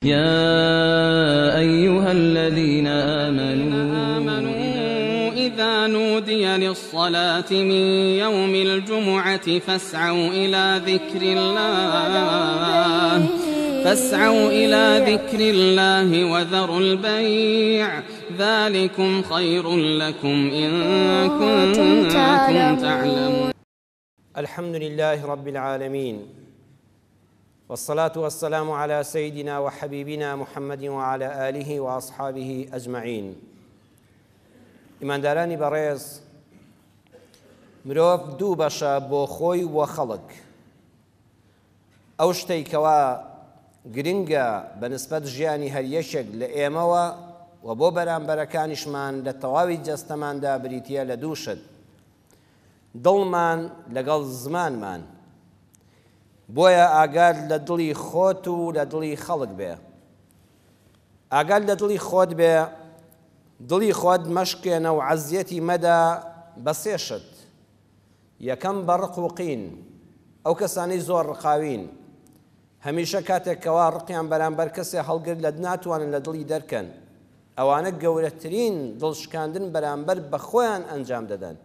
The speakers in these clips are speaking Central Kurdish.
يا أيها الذين آمنوا إذا نودي للصلاة من يوم الجمعة فاسعوا إلى ذكر الله فاسعوا إلى ذكر الله وذروا البيع ذلكم خير لكم إن كنتم تعلمون. الحمد لله رب العالمين، والصلاة والسلام على سيدنا وحبيبنا محمد وعلى آله وأصحابه أجمعين. ئیماندارانی بەڕێز، مرۆڤ دوو بەشە بۆ خۆی و خەڵک. ئەو شتەی کەوا گرنگە بە نسبەت ژیانی هەر یەکێک لە ئێمەوە و بۆ بەرامبەرەکانیشمان لە تەواوی جەستەماندا بریتییە لە دوو شت: دڵمان لەگەڵ زمانمان. بۆیە ئاگات لە دڵی خۆت و لە دڵی خەڵک بێ. ئاگات لە دڵی خۆت بێ، دڵی خۆت مەشکێنە و عەزیەتی مەدە بە سێ شت. یەکەم بە ڕق و قین. ئەو کەسانەی زۆر ڕقاوین، هەمیشە کاتێک کەوا ڕقیان بەرامبەر کەسێ هەڵگرت لە ناتوانن لە دڵی دەرکەن. ئەوانە گەورەترین دڵشکاندن بەرامبەر بە خۆیان ئەنجام دەدەن،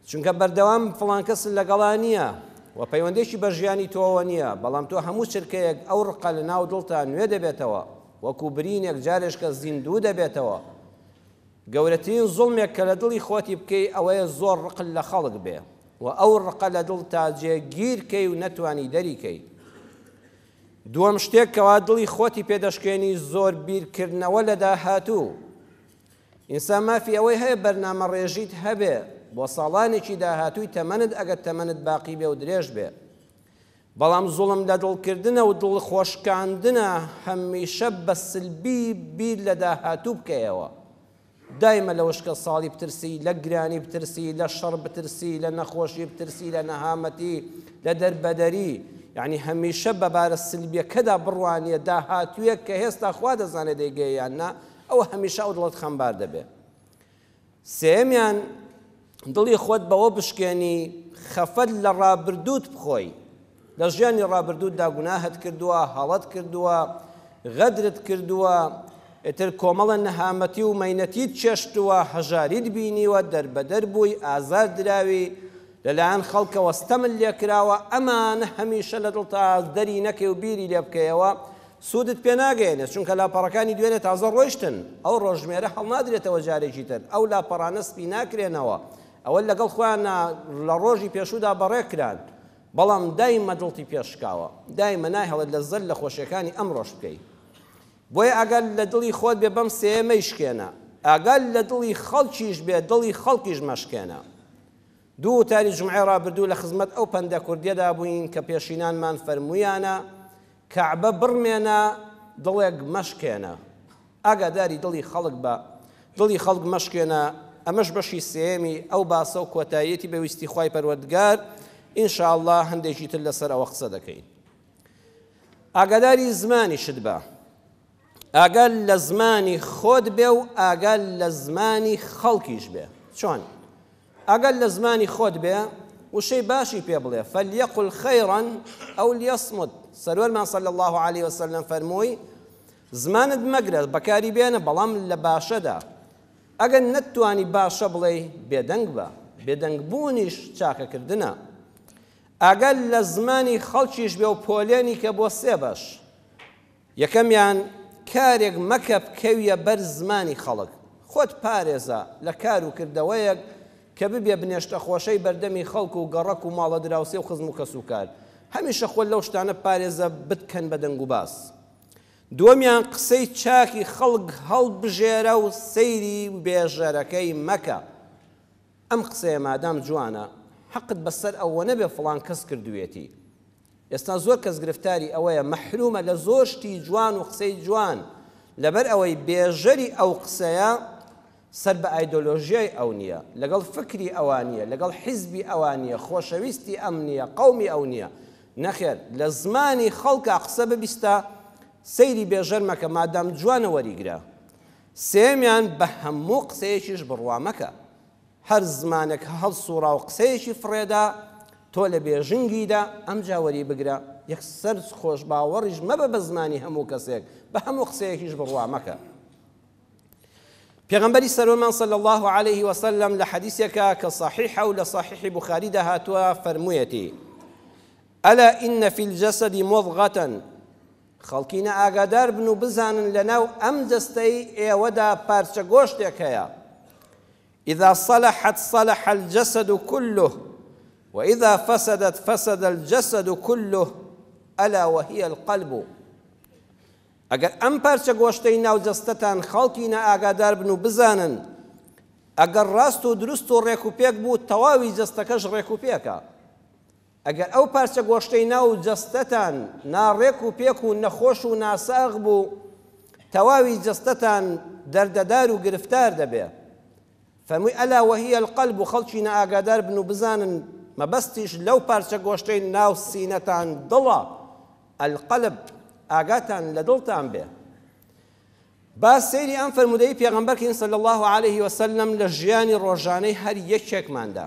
چونکە بەردەوام فڵان کەست لەگەڵا نییە و پەیوەندێکی بە ژیانی تۆوە نییە، بەڵام تۆ هەموو چرکەیەک ئەو ڕقە لە ناو دڵتا نوێ دەبێتەوە، وەکو برینێک جارێشکە زیندوو دەبێتەوە. گەورەترین زوڵمێک کە لە دڵی خۆتی بکەی ئەوەیە زۆر ڕقت لە خەڵک بێ و ئەو ڕقە لە دڵتا جێگیر کەی و نەتوانی دەریکەی. دووەم شتێک کەوا دڵی خۆتی پێدەشکێنی زۆر بیرکردنەوە لە داهاتوو. ئینسان مافی ئەوەی هەیە بەرنامە ڕێژیت هەبێ بۆ ساڵانێکی داهاتووی تەمەنت ئەگەر تەمەنت باقی بێ و درێژ بێ، بەڵام زوڵم لە دڵکردنە و دڵخۆشکاندنە هەمیشە بە سلبی بیر لە داهاتوو بکەیەوە. دایمە لە وشکە ساڵی بترسی، لە گرانی بترسی، لە شەڕ بترسی، لە نەخۆشی بترسی، لە نەهامەتی، لە دەربەدەری، یعنی هەمیشە بە بارە سلبیەکەدا بڕوانیە داهاتوویەک کە هێستا خوا دەزانێت دەیگەیە یان نا، ئەوە هەمیشە ئەو دڵت خەمبار دەبێ. سێیەمیان دڵی خۆت بەوە بشکێنی خەفەت لە ڕابردووت بخۆی. لە ژیانی ڕابردووتدا گوناهت کردووە، هەڵەت کردووە، غەدرت کردووە، ئیتر کۆمەڵە نەهامەتی و مەینەتیت چێشتووە، هەژاریت بینیوە، دەربەدەر بووی، ئازار دراوی، لەلایەن خەڵکەوە ستەمت لێکراوە، ئەمانە هەمیشە لە دڵتا دەری نەکەی و بیری لێ بکەیەوە، سوودت پێ ناگەیەنێت، چونکە لاپەڕەکانی دوێنێ تازە ڕۆیشتن، ئەو ڕۆژمێرە هەڵنادرێتەوە جارێکی تر، ئەو لاپەڕانە سپی ناکرێنەوە، ئەوە لەگەڵ خۆیان لە ڕۆژی پێشوودا بەڕێ کران، بەڵام دایمە دڵتی پێ شکاوە، دایمە نایهڵێت لەزەت لە خۆشیەکانی ئەمڕۆش بکەی. بۆیە ئاگات لە دڵی خۆت بێ بەم سێیە مەیشکێنە، ئاگات لە دڵی خەڵکیش بێ دڵی خەڵکیش مەشکێنە. دوو وتاری جومعەی ڕابردوو لە خزمەت ئەو پەندە کوردیەدا بووین کە پێشینانمان فەرموویانە، کەعبە بڕمێنە دڵێک مەشکێنە. ئاگاداری دڵی خەڵک بە، دڵی خەڵک مەشکێنە. ئەمەش بەشی سێیەمی ئەو باسە و کۆتاییەتی بە ویستی خوای پەروەردگار، ان شاء اللە هەندێکی تر لەسەر ئەوە قسە دەکەین. ئاگاداری زمانیشت بە، ئاگات لە زمانی خۆت بێ و ئاگات لە زمانی خەڵکیش بێ. چۆن؟ ئاگات لە زمانی خۆت بێ، وشەی باشی پێ بڵێ، فلیقل خیرا او لیصمت. سەروەرمان صلی اللە علیه وسلم فەرمووی زمانت مەگرە، بەکاری بێنە بەڵام لە باشەدا. ئەگەر نەتتوانی باشە بڵێی بێدەنگ بە، بێدەنگبوونیش چاکەکردنە. ئاگات لە زمانی خەڵکیش بێ و پۆلێنی کە بۆ سێ بەش. یەکەمیان، کارێک مەکە بکەویە بەر زمانی خەڵک، خۆت پارێزە لە کار و کردەوەیەک کە ببیە بنێشتە خۆشەی بەردەمی خەڵک و گەڕەک و ماڵە دراوسێ و خزم و کەسوکار، هەمیشە خۆت لەو شتانە بپارێزە بتکەن بە دەنگوباس. دووەمیان، قسەی چاکی خەڵک هەڵبژێرە و سەیری بێژەرەکەی مەکە، ئەم قسەیە مادام جوانە حەقت بەسەر ئەوە نەبێ فڵان کەس کردوویەتی. ئێستا زۆر کەس گرفتاری ئەوەیە مەحرومە لە زۆر شتی جوان و قسەی جوان لەبەر ئەوەی بێژەری ئەو قسەیە سەر بە ئایدۆلۆژیای ئەو نییە، لەگەڵ فکری ئەوا نییە، لەگەڵ حیزبی ئەوا نییە، خۆشەویستی ئەم نییە، قەومی ئەو نییە. نەخێر لە زمانی خەڵکا قسە ببیستە سەیری بێژەر مەکە مادام جوانە وەریگرە. سێیەمیان بە هەموو قسەیەکیش بڕوا مەکە. هەر زمانێک هەڵسوڕا و قسەیەکی فڕێدا، تۆ لە بێژنگیدا، ئەمجا وەریبگرە. یەکسەر خۆشباوەڕیش مەبە بە زمانی هەموو کەسێک، بە هەموو قسەیەکیش بڕوا مەکە. پێغەمبەری سەروەرمان صلی اللە علیه وسلم لە حەدیسێکا کە صحیحە و لە صحیحی بوخاریدا هاتووە فەرموویەتی الا ان فی الجسد مضغة خەڵکینە ئاگادار بن و بزانن لەناو ئەم جەستەی ئێوەدا پارچە گۆشتێک هەیە اذا صلحت صلح الجسد كله واذا فسدت فسد الجسد كله الا وهي القلب ئەگەر ئەم پارچە گۆشتەی ناو جەستەتان خەڵکینە ئاگادار بن و بزانن ئەگەر ڕاست و دروست و ڕێک و پێک بوو تەواوی جەستەکەش ڕێک و پێکە. ئەگەر ئەو پارچە گۆشتەی ناو جەستەتان ناڕێک و پێک و نەخۆش و ناساغ بوو تەواوی جەستەتان دەردەدار و گرفتار دەبێ. فەرمووی الا وهی القلب خەڵکینە ئاگادار بن و بزانن مەبەستیش لەو پارچە گۆشتەی ناو سینەتان دڵە، القلب، ئاگاتان لە دڵتان بێ. با سەیری ئەم فەرموودەی پێغەمبەر کەین صلی اللە علیه وسلم لە ژیانی ڕۆژانەی هەر یەکێکماندا.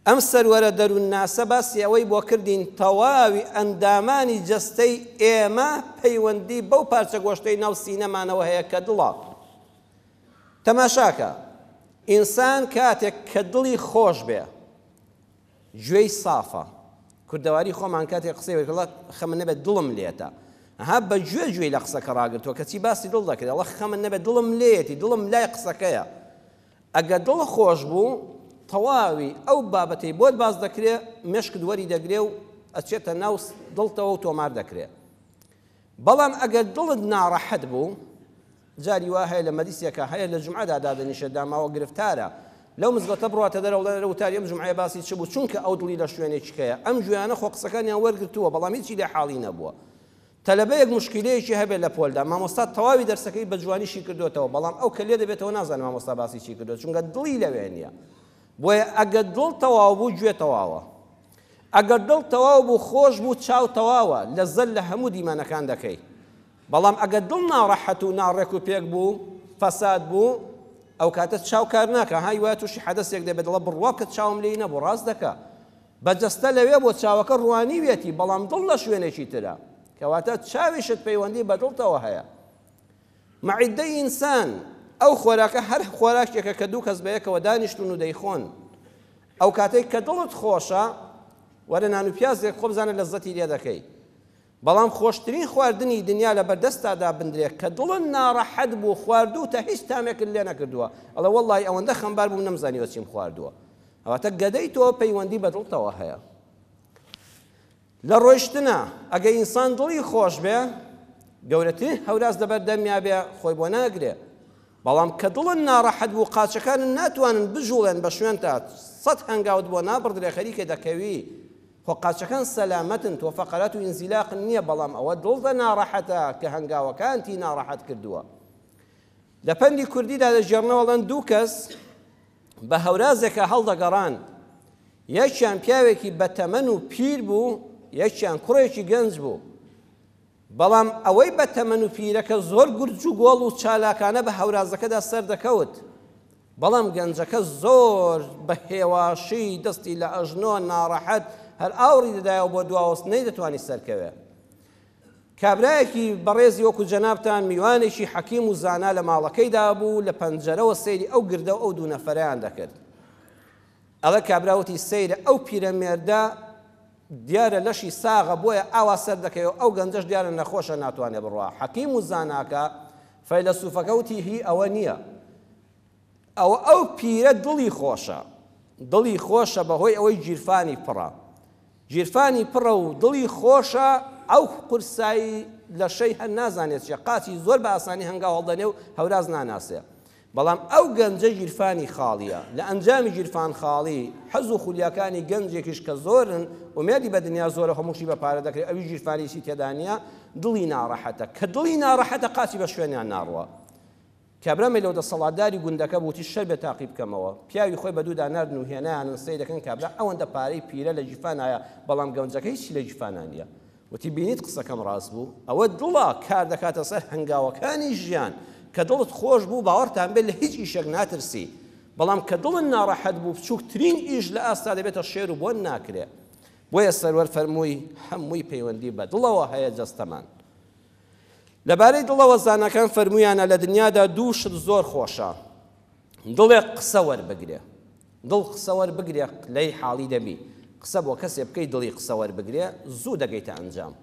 ئەم سەروەرە دەروونناسە باسی ئەوەی بۆ کردین تەواوی ئەندامانی جەستەی ئێمە پەیوەندی بەو پارچە گۆشتەی ناو سینەمانەوە هەیە کە دڵە. تەماشاکە ئینسان کاتێک کە دڵی خۆش بێ گوێی سافە کوردەواری خۆمان کاتێک قسەی وەکڵە خەمە نەبێت دڵم لێتە ها بە گوێ گوێی لە قسەکە ڕاگرتووە کەچی باسی دڵ دەکرێت ئەڵە خەمە نەبێت دڵم لێیەتی دڵم لای قسەکەیە ئەگەر دڵ خۆش بوو تەواوی ئەو بابەتەی بۆت باس دەکرێ مێشکت وەری دەگرێ و ئەچێتە ناو دڵتەوە و تۆمار دەکرێ بەڵام ئەگەر دڵت ناڕەحەت بوو جاری وا هەیە لە مەجلیسێکا هەیە لە جومعەدا دادەنیشێت داماوە گرفتارە لەو مزگەوتە بڕواتە دەرەوە دەڵێن ئەرێ وتاری ئەم جومعەیە باسی چ بوو چونکە ئەو دڵی لە شوێنێکی کەیە ئەم گوێیانە خۆ قسەکانیان وەرگرتووە بەڵام هیچی لێ حاڵی نەبووە تەلەبەیەک مشکیلەیەکی هەبێت لە پۆلدا مامۆستا تەواوی دەرسەکەی بە جوانی شی کردوێتەوە بەڵام ئەو کە لێ دەبێتەوە نازانێت مامۆستا باسی چی کردووە چونکە دڵی لەوێ نییە بۆیە ئەگەر دڵ تەواو بوو گوێ تەواوە ئەگەر دڵ تەواو بوو خۆش بوو چاو تەواوە لەزەت لە هەموو دیمەنەکان دەکەی بەڵام ئەگەر دڵ ناڕەحەت و ناڕێک و پێک بوو فەساد بوو ئەو کاتە چاو کار ناکە های وایە تووشی حەدەسێک دەبێت دڵە بڕوا کە چاوم لێی نەبوو ڕاست دەکا بە جەستە لەوێ بۆ چاوەکە ڕوانیویەتی بەڵام دڵ لە شوێنێکی ترە کەواتە چاویشت پەیوەندی بە دڵتەوە هەیە مەعیدەی ئینسان ئەو خۆراکە هەر خۆراکێکە کە دوو کەس بەیەکەوە دانیشتون و دەیخۆن ئەو کاتێک کە دڵت خۆشە وەرە نان و پیازێک خۆ بزانە لەزەتی لێ دەکەی بەڵام خۆشترین خواردنی دنیا لەبەردەستا دابندرێ کە دڵت ناڕەحەت بوو خواردووتە هیچ تامێکت لێ نەکردووە ئەڵێ وەڵڵاهی ئەوەندە خەمبار بووم نەمزانیوە چیم خواردووە ئەواتە گەدەی تۆ پەیوەندی بە دڵتەوە هەیە لە ڕۆیشتنە ئەگە ئینسان دڵی خۆش بێ گەورەترین هەوراز لەبەر دەمیا بێ خۆی بۆ ناگرێ بەڵام کە دڵت ناڕەحەت بوو قاچەکانت ناتوانن بجوڵێن بە شوێنتا سەت هەنگاوت بۆ نابڕدرێ خەریکە دەکەوی خۆ قاچەکان سەلامەتن تۆ فەقەرات و ئینزیلاقن نییە بەڵام ئەوە دڵتە ناڕەحەتە کە هەنگاوەکانتی ناڕەحەت کردووە لە پەندی کوردیدا دەگێڕنەوە ئەڵێن دوو کەس بە هەورازێکا هەڵدەگەڕان یەکیان پیاوێکی بەتەمەن و پیر بوو یەکیان کوڕێکی گەنج بوو بەڵام ئەوەی بە تەمەن و پیرەکە زۆر گورج و گۆڵ و چالاکانە بە هەورازەکەدا سەردەکەوت، بەڵام گەنجەکە زۆر بە هێواشی دەستی لە ئەژنۆ ناڕەحەت هەر ئاوڕی دەدایەوە بۆ دواوە نەیدەتوانی سەرکەوێ. کابرایەکی بەڕێزی وەکو جەنابتان میوانێکی حەکیم و زانا لە ماڵەکەیدا بوو، لە پەنجەرەوە سەیری ئەو گردە و ئەو دوو نەفەرەیان دەکرد. ئەڵێ کابرا وتی سەیرە ئەو پیرەمێردە دیارە لەشی ساغە بۆیە ئاوا سەردەکەوێ و ئەو گەنجەش دیارە نەخۆشە ناتوانێ بڕوا حەکیم و زاناکە فەیلەسوفەکە وتی هی ئەوە نییە ئەوە ئەو پیرە دڵی خۆشە دڵی خۆشە بەهۆی ئەوەی گیرفانی پڕە گیرفانی پڕە و دڵی خۆشە ئەو قورسایی لەشەی هەر نازانێت چیە قاچی زۆر بە ئاسانی هەنگاو هەڵدەنێ و هەوراز ناناسێ بەڵام ئەو گەنجە گیرفانی خاڵیە، لە ئەنجامی گیرفان خاڵی، حەز و خولیاکانی گەنجێکیش کە زۆرن، ئومێدی بە دنیا زۆرە هەمووشی بە پارە دەکرێ ئەویش گیرفانی هیچی تێدا نیە، دڵی ناڕەحەتە، کە دڵی ناڕەحەتە قاچی بە شوێنیان ناڕوا. کابرا مەیلەو دەسەڵاتداری گوندەکە بوو وتی شەر بێ تاقی بکەمەوە، پیاوی خۆی بە دوودا ناردن و هێنایانن سەیرەکەن کابرا ئەوەندە پارەی پیرە لە گیرفانایە بەڵام گەنجەکە هیچی لە گیرفانا نیە. وتی بینیت قسەکەم ڕاست بوو؟ ئەوە دڵە کار دەکاتە سەر هەنگاوەکانی ژیان، کە دڵت خۆش بوو باوەڕتان بێت لە هیچ ئیشێک ناترسی، بەڵام کە دڵت ناڕەحەت بوو بچووکترین ئیش لە ئاستا دەبێتە شێر و بۆن ناکرێ. بۆیە سەروەر فەرمووی هەمووی پەیوەندی بە دڵەوە هەیە جەستەمان. لەبارەی دڵەوە زاناکان فەرموویانە لە دنیادا دوو شت زۆر خۆشە، دڵێک قسە وەربگرێ، دڵ قسە وەربگرێ لێی حاڵی دەبی، قسە بۆ کەسێ بکەی دڵی قسە وەربگرێ زوو دەگەیتە ئەنجام.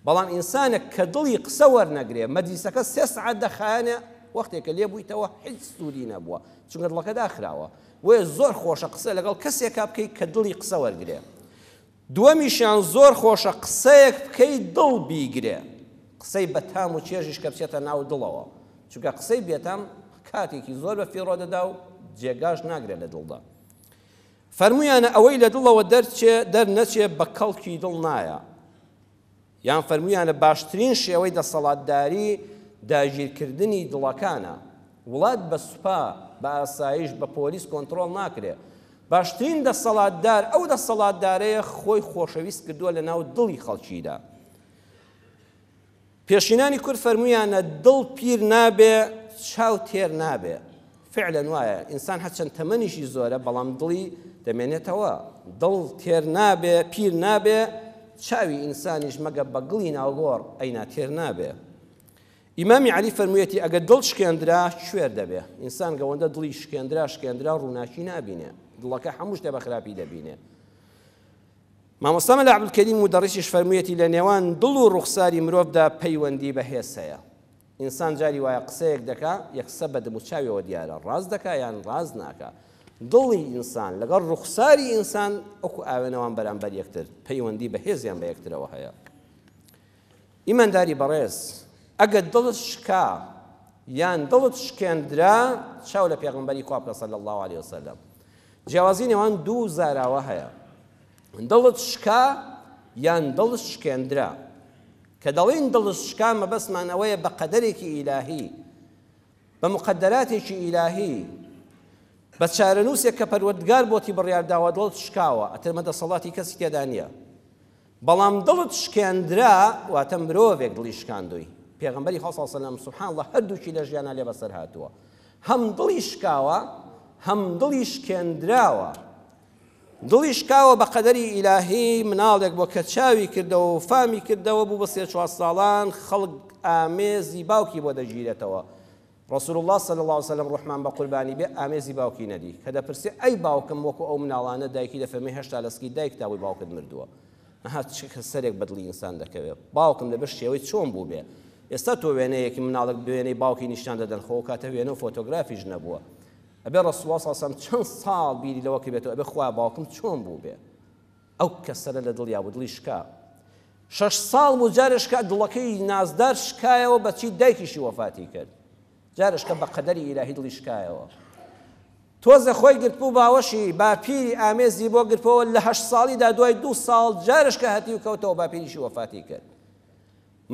بەڵام ئینسانێک کە دڵی قسە وەرنەگرێ مەجلیسەکە سێ سەعات دەخایەنێ وەختێ کە لێ بوویتەوە هیچ سوودی نەبووە چونکە دڵەکە داخراوە بۆیە زۆر خۆشە قسە لەگەڵ کەسێکا بکەی کە دڵی قسە وەرگرێ دووەمیشیان زۆر خۆشە قسەیەک بکەی دڵ بیگرێ قسەی بەتام و چێژیش کە بچێتە ناو دڵەوە چونکە قسەی بێتام کاتێکی زۆر بە فیڕۆ دەدا و جێگاش ناگرێت لە دڵدا فەرموویانە ئەوەی لە دڵەوە دەرچێ دەرنەچێ بە کەڵکی دڵ نایە. یان فەرموویانە باشترین شێوەی دەسەڵاتداری داگیرکردنی دڵەکانە. وڵات بە سوپا، بە ئاسایش، بە پۆلیس کۆنتڕۆڵ ناکرێ. باشترین دەسەڵاتدار ئەو دەسەڵاتدارەیە خۆی خۆشەویست کردووە لە ناو دڵی خەڵکیدا. پێشینانی کورد فەرموویانە دڵ پیر نابێ چاو تێر نابێ فعلا وایە ئینسان هەرچەند تەمەنیشی زۆرە بەڵام دڵی دەمێنێتەوە دڵ تێر نابێ پیر نابێ چاوی ئینسانیش مەگە بە گڵی ناوگۆڕ ئەینا تێر نابێ ئیمامی عەلی فەرموویەتی ئەگەر دڵ شکێندرا کوێر دەبێ ئینسان گەوەندە دڵی شکێندرا شکێندرا ڕووناکی نابینێ دڵەکە هەموو شتێ بە خراپی دەبینێ مامۆستا مەلا عەبدولکەریم مودەڕیسیش فەرموویەتی لە نێوان دڵ و ڕوخساری مرۆڤدا پەیوەندی بەهێز هەیە. ئینسان جاری وایە قسەیەک دەکا یەکسەر بە دەموچاویەوە دیارە ڕاست دەکا یان ڕاست ناکا. دڵی ئینسان لەگەڵ ڕوخساری ئینسان وەکو ئاوێنەوان بەرامبەر یەکتر پەیوەندی بەهێزیان بە یەکترەوە هەیە. ئیمانداری بەڕێز ئەگەر دڵت شکا یان دڵت شکێندرا چاو لە پێغەمبەری خوا بکە صلی الله علیه وسلم جیاوازی نێوان دوو زاراوە هەیە دڵت شکا یان دڵت شکێندرا کە دەڵێین دڵت شکا مەبەستمان ئەوەیە بە قەدەرێکی ئیلاهی بە مقدراتێکی ئیلاهی بە چارەنووسێک کە پەروەردگار بۆتی بڕیار داوە دڵت شکاوە ئەترمە دەسەڵاتی کەسی تێدا نییە بەڵام دڵت شکێندرا واتە مرۆڤێک دڵی شکاندووی پێغەمبەری خوا صلی اللە علیە وسلم سبحان اللە هەردووکی لە ژیانا لێ بەسەر هاتووە هەم دڵی شکاوە هەم دڵی شکێندراوە دڵی شکاوە بە قەدەری ئیلاهی مناڵێک بۆ کە چاوی کردەوە و فامی کردەوە بوو بە سێ چوار ساڵان خەڵک ئامێزی باوکی بۆ دەگیرێتەوە رسول اللە صلی اللە علیە وسلم ڕوحمان بە قوربانی بێ ئامێزی باوکی نەدی کە دەپرسێ ئەی باوکم وەکو ئەو مناڵانە دایکی دەفەرمێ هێشتا لە سکی دایکتا بووی باوکت مردووە ئەها چ سەرێک بە دڵی ئینسان دەکەوێ باوکم دەبێ شێوەی چۆن بوو بێ ئێستا تۆ وێنەیەکی مناڵێک بوێنەی باوکی نیشان دەدەن خۆ کاتە وێنە و فۆتۆگرافیش نەبووە ئەبێ ڕسول اللە صلی اللە علیه وسلم چەند ساڵ بیری لەوە کردبێتەوە ئەبێ خوایە باوکم چۆن بوو بێ ئەو کەسەرە لە دڵیا بوو دڵی شکا شەش ساڵ بوو جارێشکە دڵەکەی نازدار شکایەوە بەچی دایکیشی وەفاتی کرد جارێشکە بە قەدەری ئیلاهی دڵی شکایەوە تۆزە خۆی گرتبوو باوەشی باپیری ئامێزی بۆ گرتەوە لە هەشت ساڵیدا دوای دوو ساڵ جارێشکە هەتیو کەوتەوە باپیریشی وەفاتی کرد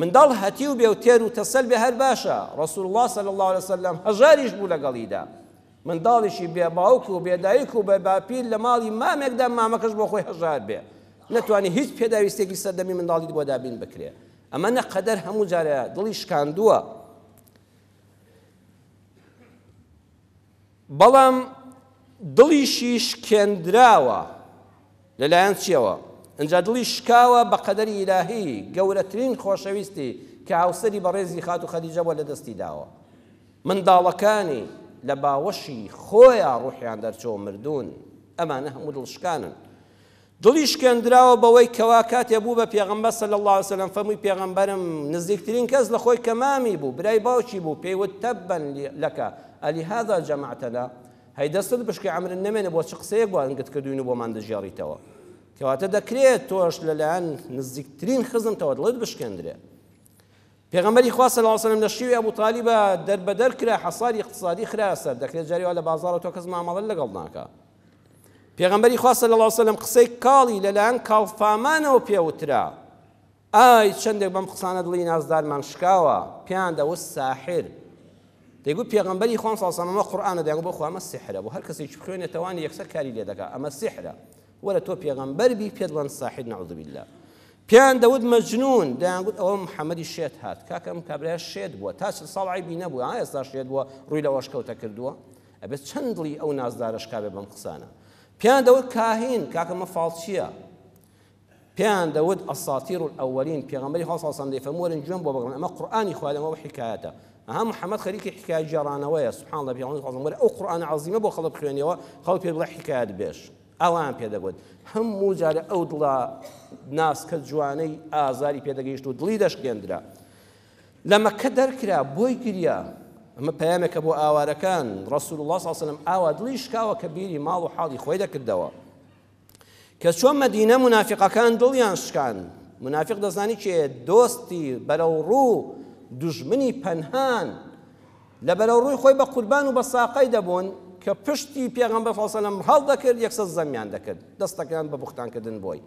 منداڵ هەتیو بێ و تێر و تەسەل بێ هەر باشە، رسول اللە صلی اللە علیە وسلم هەژاریش بوو لەگەڵیدا، منداڵیشی بێ باوک و بێ دایک و بێ باپیر لە ماڵی مامێکدا مامەکەش بۆ خۆی هەژار بێ نەتوانی هیچ پێداویستێکی سەردەمی منداڵیت بۆ دابین بکرێ ئەمە نە قەدەر هەموو جارێ دڵی شکاندووە بەڵام دڵیشی شکێندراوە لەلایەن چیەوە؟ ئنجا دڵی شکاوە بە قەدەری ئیلاهی، گەورەترین خۆشەویستی کە هاوسەری بەڕێزی خاتوو خەدیجە بووە لەدەستی داوە. منداڵەکانی لە باوەشی خۆیا ڕوحیان دەرچووە مردوون. ئەمانە هەموو دڵشکانن. دڵی شکێندراوە بەوەی کەوا کاتێ بوو بە پێغەمبەر صلی اللە علیە وسلم فەرمووی پێغەمبەرم نزیکترین کەس لە خۆی کە مامی بوو برای باوکی بوو پێی وت تبا لک الهذا جمعتنا هەی دەستت بشکێ عەمرت نەمێنێ بۆ چ قسەیەک بانگت کردوین و بۆمان دەگێڕیتەوە کەواتە دەکرێت تۆش لەلایەن نزیکترین خزمتەوە دڵت بشکێندرێ پێغەمبەری خوا صلی الله علیه وسلم لە شیوی ئەبو تالیبە دەربەدەر کرا حەساری اقتصادی خرا سەر دەکرێت جاری وا لە بازاڕە تۆ کەس مامەڵە لەگەڵ ناکا پێغەمبەری خوا صلی الله علیه وسلم قسەی کاڵی لەلایەن کاڵفامانەوە پێوترا ئای چەندێک بەم قسانە دڵی نازدارمان شکاوە، پێیان دەوت ساحر. دەیگوت پێغەمبەری خوام صلی اللە علیه و سلم ئەمە قورئانە، دەیانگوت بۆ خوا ئەمە سیحرە، بۆ هەر کەسێکی بخوێنێتەوانی یەکسەر کاری لێ دەکا، ئەمە سیحرە. وەرە تۆ پێغەمبەر بی پێت بڵێن ساحر نعوذ باللە. پێیان دەوت مەجنون، دەیانگوت ئەوە محەممەدی شێت هات. کاکە ئەم کابرایە شێت بووە، تا چل ساڵ عەیبی نەبوو، ئا ئێستا شێت بووە ڕووی لە ئەشکەوتە کردووە. ئەبێت چەند دڵی ئەو نازدارە شکابێ بەم قسانە. پێیان دەوت کاهین، کاکە ئەمە فاڵچییە. پێیان دەوت اساطیر الاولین، پێغەمبەری خوا صلی اللە علیە و سلم دەیفەرموو وەرن گوێم بۆ بگرن ئەمە قورئانی خوایە ئەمە حیکایەتە ئەها محمد خەریکی حیکایەت گێڕانەوەیە سبحان اللە پێغەمبەری خوا صلی اللە علیە و سلم وەرە ئەو قورئانە عەزیمە بۆ خەڵک بخوێنیەوە خەڵک پێ بڵێ حیکایەت بێژ ئاوایان پێ دەگوت هەموو جارێ ئەو دڵە ناسکە جوانەی ئازاری پێ دەگەیشت و دڵی دەشکێندرا لە مەککە دەرکرا بۆی گریا ئەمە پەیامێکە بۆ ئاوارەکان ڕسول الله صلی الله علیه و سلم ئاوا دڵی شکاوە کە بیری ماڵ و حاڵی خۆی دەکردەوە کە چوە مەدینە مونافیقەکان دڵیان شکاند، مونافیق دەزانی کێیە دۆستی بەرەو ڕوو دوژمنی پەنهان، لە بەرەو ڕووی خۆی بە قوربان و بە ساقەی دەبوون، کە پشتی پێغەمبەر صلی اللە علیە و سلم هەڵدەکرد یەکسەر زەمیان دەکرد، دەستەکەیان بە بوختان کردن بۆی.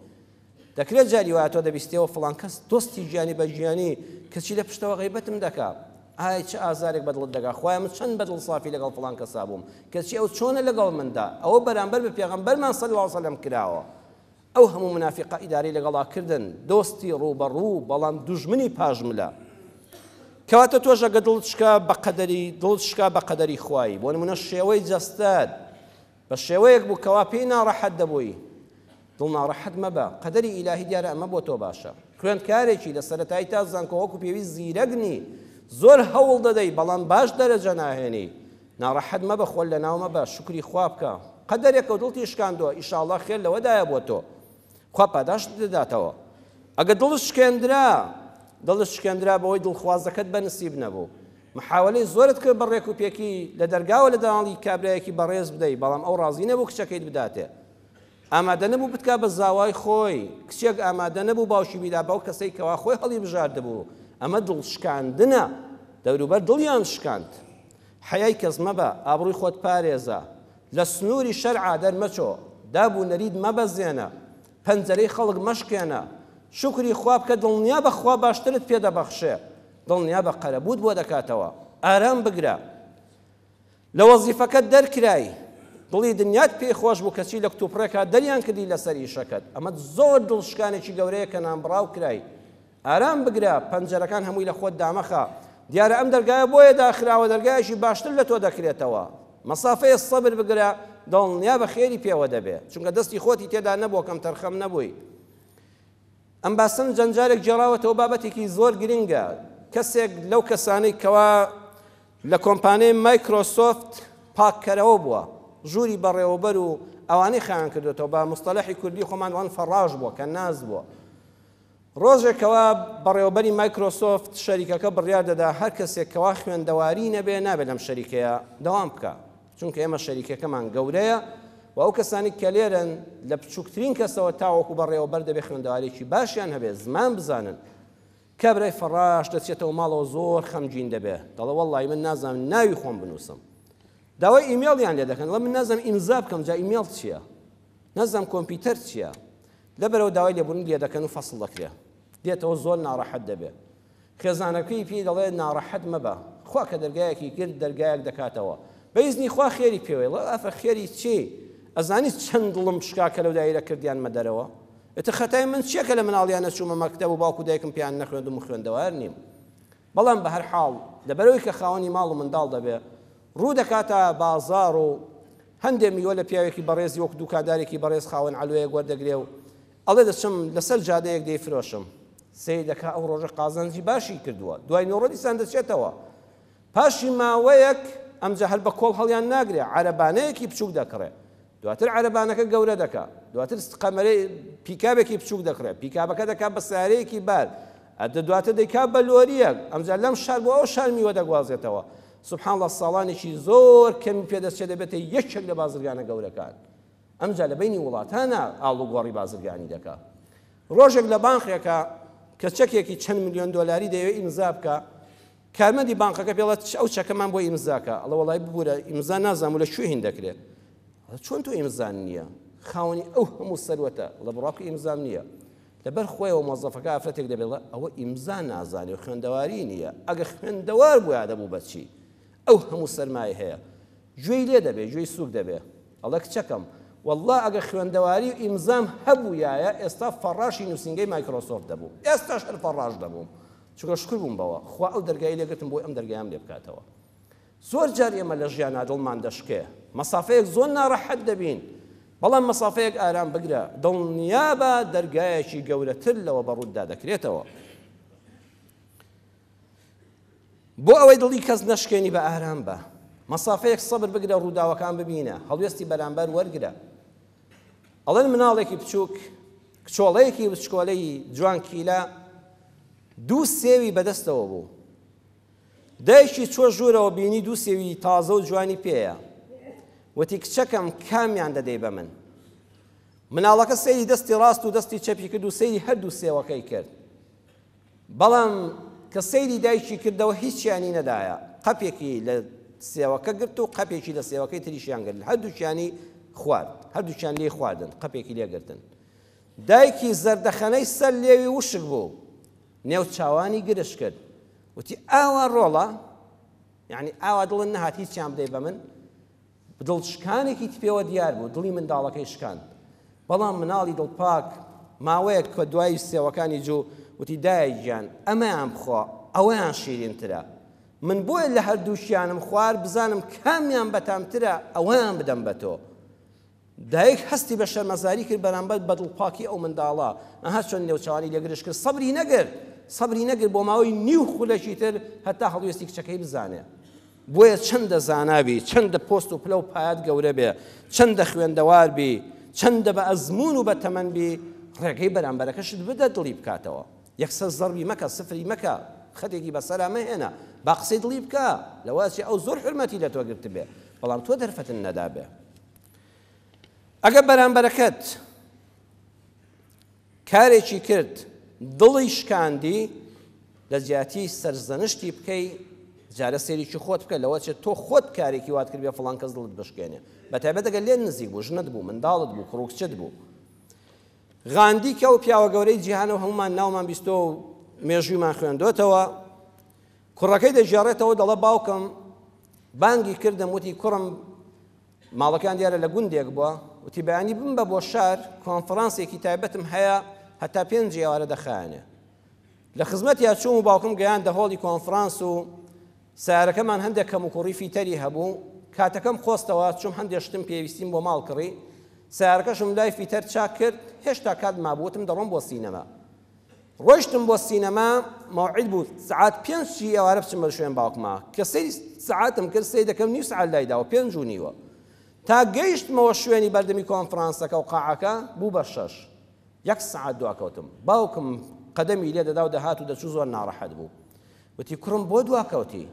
دەکرێت جاری وایە تۆ دەبیستیەوە فڵان کەس دۆستی گیانی بە گیانی کەچی لە پشتەوە غەیبەتم دەکا. ئای چ ئازارێک بە دڵت دەگا خوایە من چەند بە دڵ سافی لەگەڵ فڵان کەسا بووم کەچی ئەو چۆنە لەگەڵ مندا ئەوە بەرامبەر بە پێغەمبەرمان صلی اللە علیە وسلم کراوە ئەو هەموو منافقە ئیدارەی لەگەڵا کردن دۆستی ڕووبەڕوو بەڵام دوژمنی پاژملە کەواتە تۆش ئەگە دڵت شکا بە قەدەری دڵت شکا بە قەدەری خوایی بۆ نمونە شێوەی جەستەت بە شێوەیەک بوو کەوا پێی ناڕەحەت دەبووی، دڵ ناڕەحەت مەبە، قەدەری ئیلاهی دیارە ئەمە بۆ تۆ باشە. خوێندکارێکی لە سەرەتایی تا زانکۆ وەکو پێویست زیرەک نی، زۆر هەوڵ دەدەی بەڵام باش دەرەجە ناهێنی، ناڕەحەت مەبە خۆت لەناو مەبە، شوکری خوا بکە، قەدەرێکە و دڵتی شکاندووە، ئیشاڵڵا خێر لەوەدایە بۆ تۆ، خوا پاداشتت دەداتەوە. ئەگەر دڵت شکێندرا، دڵت شکێندرا بەوەی دڵخوازەکەت بە نسیب نەبوو، محاوەلەی زۆرت کرد بە ڕێک و پێکی لە دەرگاوە لە داڵی کابرایەکی بەڕێز بدەی بەڵام ئەو ڕازی نەبوو کچەکەیت بداتێ ئامادە نەبوو بتکا بە زاوای خۆی کچێک ئامادە نەبوو باوکی بیدا بەو کەسەی کەوا خۆی هەڵی بژاردبوو ئەمە دڵ شکاندنە دەوروبەر دڵیان شکاند حەیای کەس مەبە ئابڕووی خۆت پارێزە لە سنووری شەرعا دەرمەچۆ داب و نەریت مەبەزێنە پەنجەرەی خەڵک مەشکێنە شوکری خوا بکە دڵنیابە خوا باشترت پێ دەبەخشێ دڵنیابە قەرەبووت بۆ دەکاتەوە ئارام بگرە لە وەزیفەکەت دەرکرای دڵی دنیات پێی خۆش بوو کەچی لە کتوپڕێکا دەریان کردی لەسەر ئیشەکەت ئەمە زۆر دڵشکانێکی گەورەیە کە نانبڕاو کرای ئارام بگرە پەنجەرەکان هەمووی لە خۆت دامەخە دیارە ئەم دەرگایە بۆیە داخراوە دەرگایەکی باشتر لە تۆ دەکرێتەوە مەسافەیە سەبر بگرە دڵنیا بە خێری پێوە دەبێ چونکە دەستی خۆتی تێدا نەبووە کەم تەرخەم نەبووی ئەم باسەم جەند جارێک گێڕاوەتەوە بابەتێکی زۆر گرنگە کەسێک لەو کەسانەی کەوا لە کۆمپانیای مایکرۆسۆفت پاککەرەوە بووە ژووری بەڕێوەبەر و ئەوانەی خیان کردوێتەوە بە مستەلەحی کوردی خۆمان وان فەڕاش بووە کە ناز بووە ڕۆژێکەوە بەڕێوەبەری مایکرۆسۆفت شەریکەکە بڕیار دەدا هەر کەسێک کەوا خوێندەواری نەبێ نابێت لەم شەریکەیە دەوام بکە چونکە ئێمە شەریکەکەمان گەورەیە و ئەو کەسانی کە لێرەن لە بچووکترین کەسەوە تاوەکو بەڕێوەبەر دەبێ خوێندەوارێکی باشیان هەبێ زمان بزانن کابرای فەڕاش دەچێتەوە ماڵەوە زۆر خەمگین دەبێ دەڵێ وەڵڵاهی من نازانم ناوی خۆم بنووسم داوای ئیمێڵیان لێ دەکەن دەڵێ من نازانم ئیمزا بکەم جا ئیمێڵ چییە نازانم کۆمپیوتەر چییە لەبەرەوە داوای لێبوردن لێ دەکەن و فەسڵ دەکرێ دێتەوە زۆر ناڕەحەت دەبێ خێزانەکەی پێی دەڵێ ناڕەحەت مەبە خوا کە دەرگایەکی کرد دەرگایەک دەکاتەوە بە ئیزنی خوا خێری پێوەی ڵێ ئافە خێری چی ئەزانی چەند دڵم شکا کە لەو دایرە کردیانمە دەرەوە ئیتر خەتای من چییە کە لە مناڵیان نەچوومە مەکتەب و باوک و دایکم پێیان نەخوێندم و خوێندەوار نیم بەڵام بە هەر حاڵ لەبەرەوەی کە خاوەنی ماڵ و منداڵ دەبێ ڕوو دەکاتە بازاڕ و هەندێ میوە لە پیاوێکی بەڕێزی وەک دوکاندارێکی بەڕێز خاوەن عەلوەیەک وەردەگرێ و ئەڵێ دەچم لەسەر جادەیەک دەیفرۆشم. سەیر دەکا ئەو ڕۆژە قازانجی باشی کردووە. دوای نۆڕۆ دیسان دەچێتەوە. پاشی ماوەیەک ئەمجا هەر بە کۆڵ هەڵیان ناگرێ، عەرەبانەیەکی بچووک دەکڕێ. دواتر عەرەبانەکە گەورە دەکا. دواتر قەمەرەی پیکابێکی بچووک دەکڕێ. پیکابەکە دەکا بە سەیارەیەکی بار. ئەدە دواتر دەیکا بە لۆرییەک. ئەمجا لەم شار بۆ ئەو شار میوە دەگوازێتەوە. سبحان اللە ساڵانێکی زۆر کەمی پێ دەچێ دەبێتە یەکێک لە بازرگانە گەورەکان. ئەمجا لە بەینی وڵاتانا ئاڵوگۆڕی بازرگانی دەکا. ڕۆژێک لە بانقێکا کە چەکێکی چەند ملیۆن دۆلاری دەیەوێ ئیمزا بکا، کارمەندی بانقەکە پێ ئەڵێ ئەو چەکەمان بۆ ئیمزا کە. ئەڵێ وەڵای ببورە ئیمزا نازانم و لە کوێ هین دەکرێ. ئەڵێ چۆن تۆ ئیمزان نییە؟ خاوەنی ئەو هەموو سەروەتە. ئەڵێ بڕوا بکە ئیمزام نییە. لەبەر خۆیەوە مۆزەفەکە ئافرەتێک دەبێ ئەڵێ ئەوە ئیمزا نازانێ و خوێندەواری نییە. ئەگەر خوێندەوار بوویا دەبوو بە چی؟ ئەو هەموو سەرمایەی هەیە. گوێی لێ دەبێ، گوێی سووک دەبێ. ئەڵێ کچەکەم، وەڵڵا ئەگەر خوێندەواری و ئیمزام هەبوویایە ئێستا فەڕاشی نووسینگەی مایکرۆسۆفت دەبووم. ئێستاش هەر فەڕاش دەبووم. چونکە شوکر بووم بەوە. خوا ئەو دەرگای لێ گرتم بۆی ئەم دەرگایەم لێ بکاتەوە. زۆر جار ئێمە لە ژیانا دڵمان دەشکێ. مەسافەیەک زۆر ناڕەحەت دەبین. بەڵام مەسافەیەک ئارام بگرە، دڵنیابە دەرگایەکی گەورەتر لەوە بەڕووتدا دەکرێتەوە. بۆ ئەوەی دڵی کەس نەشکێنی بە ئارام بە. مەسافەیەک سەبر بگرە ڕووداوەکان ببینە، هەڵوێستی بەرامبەر وەرگرە. ئەڵێن مناڵێکی بچووک، کچۆڵەیەکی بچکۆلەی جوانکیلە دوو سێوی بەدەستەوە بوو. دایکی چووە ژوورەوە بینی دوو سێوی تازە و جوانی پێیە. وتی کچەکەم کامیان دەدەی بە من؟ مناڵەکە سەیری دەستی ڕاست و دەستی چەپی کرد و سەیری هەردوو سێوەکەی کرد. بەڵام کە سەیری دایکی کردەوە هیچیانی نەدایە، قەپێکی لە سێوەکە گرت و قەپێکی لە سێوەکەی تریشیان گرت، هەردووکیانی خوارد، هەردووکیان لێی خواردن، قەپێکی لێ گرتن. دایکی زەردەخەنەی سەر لێوی وشک بوو، نێو چاوانی گرژ کرد، وتی ئاوا ڕۆڵە؟ یانی ئاوا دڵت نەهات هیچیان بدەی بە من؟ دڵ شکانێکی پێوە دیار بوو، دڵی منداڵەکەی شکاند. بەڵام مناڵی دڵپاک ماوەیەک کە دوای سێوەکانی جوو وتی دایە گیان ئەمەیان بخۆ ئەوەیان شیرینترە. من بۆیە لە هەردووکیانم خوارد بزانم کامیان بەتامترە ئەوەیان بدەم بە تۆ. دایک هەستی بە شەرمەزاری کرد بەرامبەر بە دڵپاکی ئەو منداڵە، ئەها چۆن نێوچاوانی لێ گرژ کرد، سەبری نەگرت، سەبری نەگرت بۆ ماوەی نیو خولەکی تر هەتا هەڵوێستی کچەکەی بزانێ. بۆیە چەندە زانا بی، چەندە پۆست و پلە و پایەت گەورە بێ، چەندە خوێندەوار بی، چەندە بە ئەزموون و بە تەمەن بی، ڕێگەی بەرامبەرەکەشت بدە دڵی بکاتەوە. یەکسەر زەڕبی مەکە، سفری مەکە، خەتێکی بەسەرا مەهێنە، با قسەی دڵی بکا، لەوە ئەچێ ئەو زۆر حورمەتی لە تۆ گرتبێ، بەڵام تۆ دەرفەتت نەدابێ. ئەگەر بەرامبەرەکەت کارێکی کرد دڵی شکاندی، لە جیاتی سەرزەنشتی بکەی جارە سەیرێکی خۆت بکە لەوە چێت تۆ خۆت کارێکی وات کرد بێ فڵان کەس دڵت بشکێنێ بە تایبەت ئەگەر لێت نزیک بوو ژنت بوو منداڵت بوو کوڕ و کچت بوو غاندی کە ئەو پیاوە گەورەی جیهانە و هەمومان ناومان بیستۆ و مێژوویمان خوێندۆتەوە کوڕەکەی دەگێڕێتەوە دەڵێ باوکم بانگی کردم وتی کوڕم ماڵەکەیان دیارە لە گوندێک بووە، وتی بەیانی بمبە بۆ شار کۆنفرانسێکی تایبەتم هەیە هەتا پێنجی ئێوارە دەخایەنێ. لە خزمەتیا چووم و باوکم گەیاندە هۆڵی کۆنفرانس و سەیارەکەمان هەندێک کەموکوڕی فیتەری هەبوو، کاتەکەم قۆستەوە چووم هەندێک شتم پێویستیم بۆ ماڵ کڕی، سەیارەکەشم لای فیتەر چاک کرد، هێشتا کات مابوو وتم دەڕۆم بۆ سینەما. ڕۆیشتم بۆ سینەما مەوعید بوو سەعات پێنج ی ئێوارە بچم بە شوێن باوکما کە سەیری سەعاتم کرد سەیر دەکەم نیو سەعات لای داوە پێنج و نیوە تا گەیشتمەوە شوێنی بەردەمی کۆنفرانسەکە و قاعەکە بوو بە شەش یەک سەعات دواکەوتم باوکم قەدەمی لێ دەدا و دەهات و دەچوو زۆر ناڕەحەت بوو وتی کوڕم بۆ دواکەوتی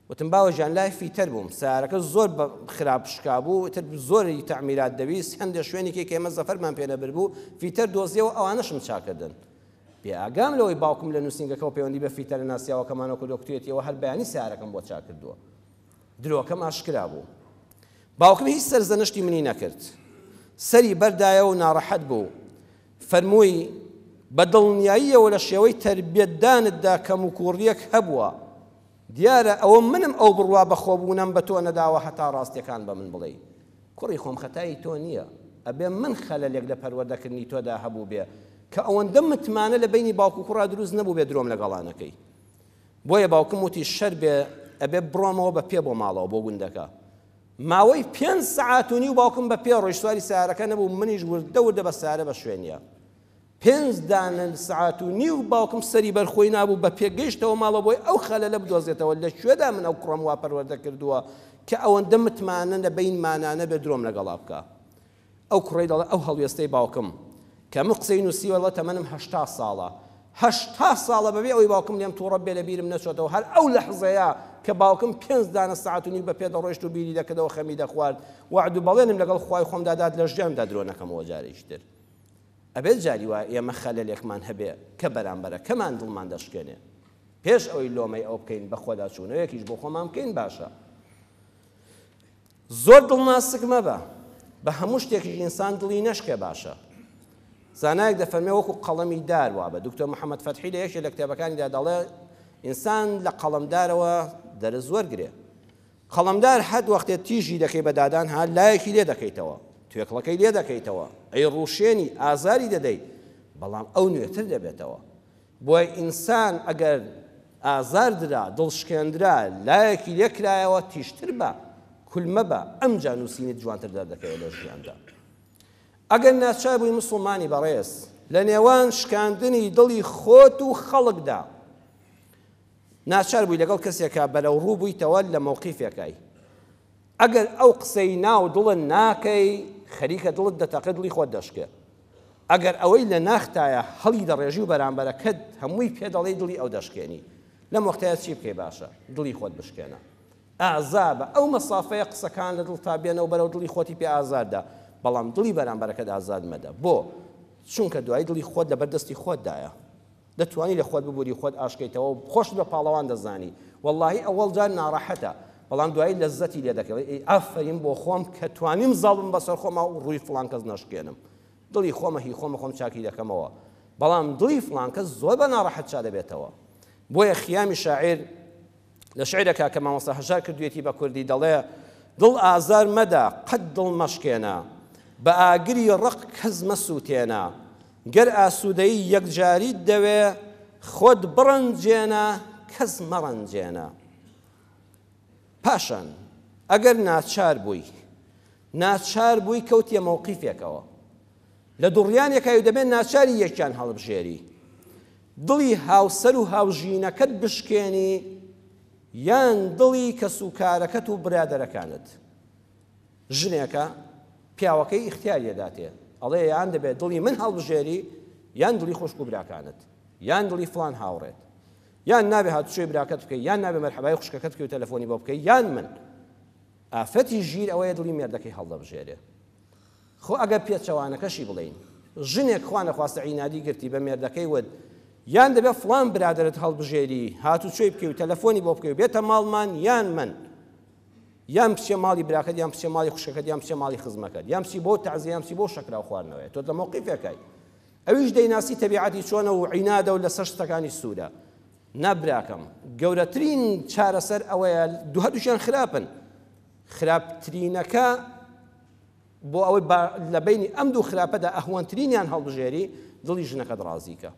وتم باوە گیان لای فیتەر بووم سەیارەکە زۆر بە خراپ شکابوو ئیتر زۆری تەعمیرات دەویست هەندێ شوێنێکی کە ئێمە زەفەرمان پێ نەبربوو فیتەر دۆزیەوە ئەوانەشم چاکردن بێ ئاگام لەوەی باوکم لە نووسینگەکەەوە پەیوەندی بە فیتەرە ناسیاوەکەمانەوە کردووە کوتویەتیەوە هەر بەیانی سەیارەکەم بۆ چاکردووە درۆکەم ئاشکرا بوو باوکم هیچ سەرزەنشتی منی نەکرد سەری بەردایە و ناڕەحەت بوو فەرمووی، بە دڵنیاییەوە لە شێوەی تەربیەتدانتدا کەموکووڕییەک هەبووە، دیارە ئەوە منم ئەو بڕوا بەخۆبوونەم بە تۆ نەداوە هەتا ڕاستیەکان بە من بڵێی. کوڕی خۆم خەتای تۆ نییە، ئەبێ من خەلەلێک لە پەروەردەکردنی تۆدا هەبووبێ کە ئەوەندە متمانە لە بەینی باوک و کوڕا دروست نەبووبێ درۆم لەگەڵا نەکەی. بۆیە باوکم وتی شەر بێ ئەبێ بڕۆمەوە بە پێ بۆ ماڵەوە بۆ گوندەکە. ماوەی پێنج سەعات و نیو باوکم بە پێ ڕۆیشت سواری سەیارەکە نەبوو منیش وردە وردە بە سەیارە بە شوێنیا. پێنج دانە سەعات و نیو باوکم سەری بەر خۆی نابوو بە پێ گەیشتەوە ماڵەوە بۆی ئەو خەلەلە بدۆزێتەوە لە کوێدا من ئەو کوڕەم وا پەروەردە کردووە کە ئەوەندە متمانە لە بەینمانا نەبێ درۆم لەگەڵا بکا. ئەو کوڕەی دەڵێ ئەو هەڵوێستەی باوکم کە من قسەی نووسیوە دەڵێ تەمەنم 80 ساڵە 80 ساڵە بەبێ ئەوەی باوکم لێم تووڕە بێ لە بیرم نەچۆتەوە هەر ئەو لەحزەیە کە باوکم پێنج دانە سەعات و نیو بە پێ دەڕۆیشت و بیری دەکردەوە خەمی دەخوارد وەعد و بەڵێنم لەگەڵ خوای خۆمدا دات لە ژیانمدا درۆ نەکەمەوە جارێکی تر ئەبێت جاری وایە ئێمە خەلەلێکمان هەبێ کە بەرامبەرەکەمان دڵمان دەشکێنێ پێش ئەوەی لۆمەی ئەو بکەین بەخۆدا چوونەوەیەکیش بۆ خۆمان بکەین باشە زۆر دڵناسک مەبە بە هەموو شتێکیش ئینسان دڵی نەشکێ باشە زانایەک دەفەرمێ وەکو قەڵەمی دار وابە دکتۆر محەممەد فەتحی لە یەکێ لە کتێبەکانیدا دەڵێ ئینسان لە قەڵەمدارەوە دەرز وەرگرێ قەڵەمدار هەر وەختێ تیژی دەکەی بە دادان ها لایەکی لێ دەکەیتەوە توێکڵەکەی لێ دەکەیتەوە ئەی ڕوشێنی ئازاری دەدەی بەڵام ئەو نوێتر دەبێتەوە بۆیە ئینسان ئەگەر ئازار درا، دڵ شکێندرا، لایەکی لێ کرایەوە تیژتر بە، کول مەبە، ئەمجا نووسینت جوانتر دەردەکەوێت لە ژیاندا. ئەگەر ناچار بووی مسوڵمانی بەڕێز لە نێوان شکاندنی دڵی خۆت و خەڵکدا ناچار بووی لەگەڵ کەسێکا بەرەو ڕوو بوویتەوە لە مەوقیفێکای ئەگەر ئەو قسەی ناو دڵت ناکەی خەریکە دڵت دەتەقێ دڵی خۆت دەشکێ ئەگەر ئەوەی لە ناختایە هەڵی دەڕێژی و بەرامبەرەکەت هەمووی پێ دەڵێی دڵی ئەو دەشکێنی لەم وەختەیە چی بکەی باشە دڵی خۆت بشکێنە ئازابە ئەو مەسافەیە قسەکان لە دڵتا بێنەوە بەرەو دڵی خۆتی پێ ئازار دە بەڵام دڵی بەرامبەرەکەت ئازاد مەدە بۆ چونکە دوایی دڵی خۆت لەبەر دەستی خۆتدایە دەتوانی لە خۆت ببوری خۆت ئاشکەیتەوە و خۆشت بە پاڵەوان دەزانی وەڵاهی ئەوەڵ جار ناڕەحەتە بەڵام دوایی لەزەتی لێ دەکەی ئەی ئافەرین بۆ خۆم کە توانیم زاڵ بم بەسەر خۆما و ڕووی فڵان کەس نەشکێنم دڵی خۆمە هی خۆمە خۆم چاکی دەکەمەوە بەڵام دڵی فڵان کەس زۆر بە ناڕەحەت چا دەبێتەوە بۆیە خیامی شاعیر لە شعرێکا کە مامۆستا هەژار کردوویەتی بە کوردی دەڵێ، دڵ ئازار مەدە، قەت دڵ مەشکێنە، بە ئاگری ڕق کەس مەسووتێنە، گەر ئاسوودەیی یەکجاریت دەوێ، خۆت بڕەنجێنە، کەس مەڕەنجێنە. پاشان ئەگەر ناچار بووی، ناچار بووی کەوتیە مەوقیفێکەوە، لە دوڕیانێکای و دەبێت ناچاری یەکیان هەڵبژێری، دڵی هاوسەر و هاوژینەکەت بشکێنی یان دڵی کەسوکارەکەت و برادەرەکانت؟ ژنێکە پیاوەکەی ئیختیاری ئەداتێ ئەڵێ یان دەبێت دڵی من هەڵبژێری یان دڵی خوشک و براکانت یان دڵی فڵان هاوڕێت یان نابێ هاتوچۆی براکەت بکەی یان نابێ مەرحەبای خوشکەکەت بکەی و تەلەفۆنی بۆ بکەی یان من ئافرەتی ژیر ئەوەیە دڵی مێردەکەی هەڵدەبژێرێ خۆ ئەگەر پێچەوانەکەشی بڵێین ژنێک خوا نەخواستە عینادی گرتی بە مێردەکەی وت یان دەبێت فڵان برادەرت هەڵبژێری هاتوچۆی بکەی و تەلەفۆنی بۆ بکەی و بێتە ماڵمان یان من یان بچێ ماڵی براکەت یان بچێ ماڵی خوشکەکەت یان بچێ ماڵی خزمەکەت یان بچی بۆ تەعزیە یان بچی بۆ شەکراو خواردنەوەیە تۆ لە مەوقیفێکای ئەویش دەیناسی تەبیعەتی چۆنە و عینادە و لەسەر شتەکانی سوورە نا براکەم گەورەترین چارەسەر ئەوەیە دوو هەردووکیان خراپن خراپترینەکە بۆ ئەوەی با لە بەینی ئەم دوو خراپەدا ئەهوەنترینیان هەڵبژێری دڵی ژنەکەت ڕازیکە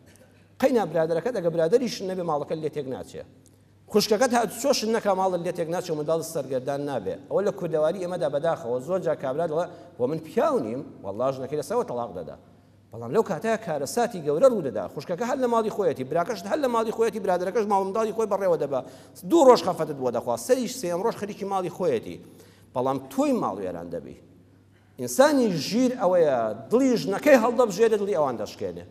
قەینا برادەرەکەت ئەگە برادەریشت نەبێ ماڵەکەت لێ تێک ناچێ خوشکەکەت هاتوچۆشت نەکا ماڵت لێ تێک ناچێ و منداڵت سەرگەردان نابێ ئەوە لە کوردەواری ئێمەدا بەداخەوە زۆر جار کابرا دەڵێ بۆ من پیاو نیم وەڵڵا ژنەکەی لەسەرەوە تەڵاق دەدا بەڵام لەو کاتەیا کارەساتی گەورە ڕوودەدا، خوشکەکە هەر لە ماڵی خۆیەتی، براکەشت هەر لە ماڵی خۆیەتی، برادەرەکەش ماڵ و منداڵی خۆی بەڕێوە دەبا، دوو ڕۆژ خەفەتت بۆ دەخوا، سەریش سێیەم ڕۆژ خەریکی ماڵی خۆیەتی، بەڵام تۆی ماڵ وێران دەبی. ئینسانی ژیر ئەوەیە دڵی ژنەکەی هەڵدەبژێرێ دڵی ئەوان دەشکێنێ.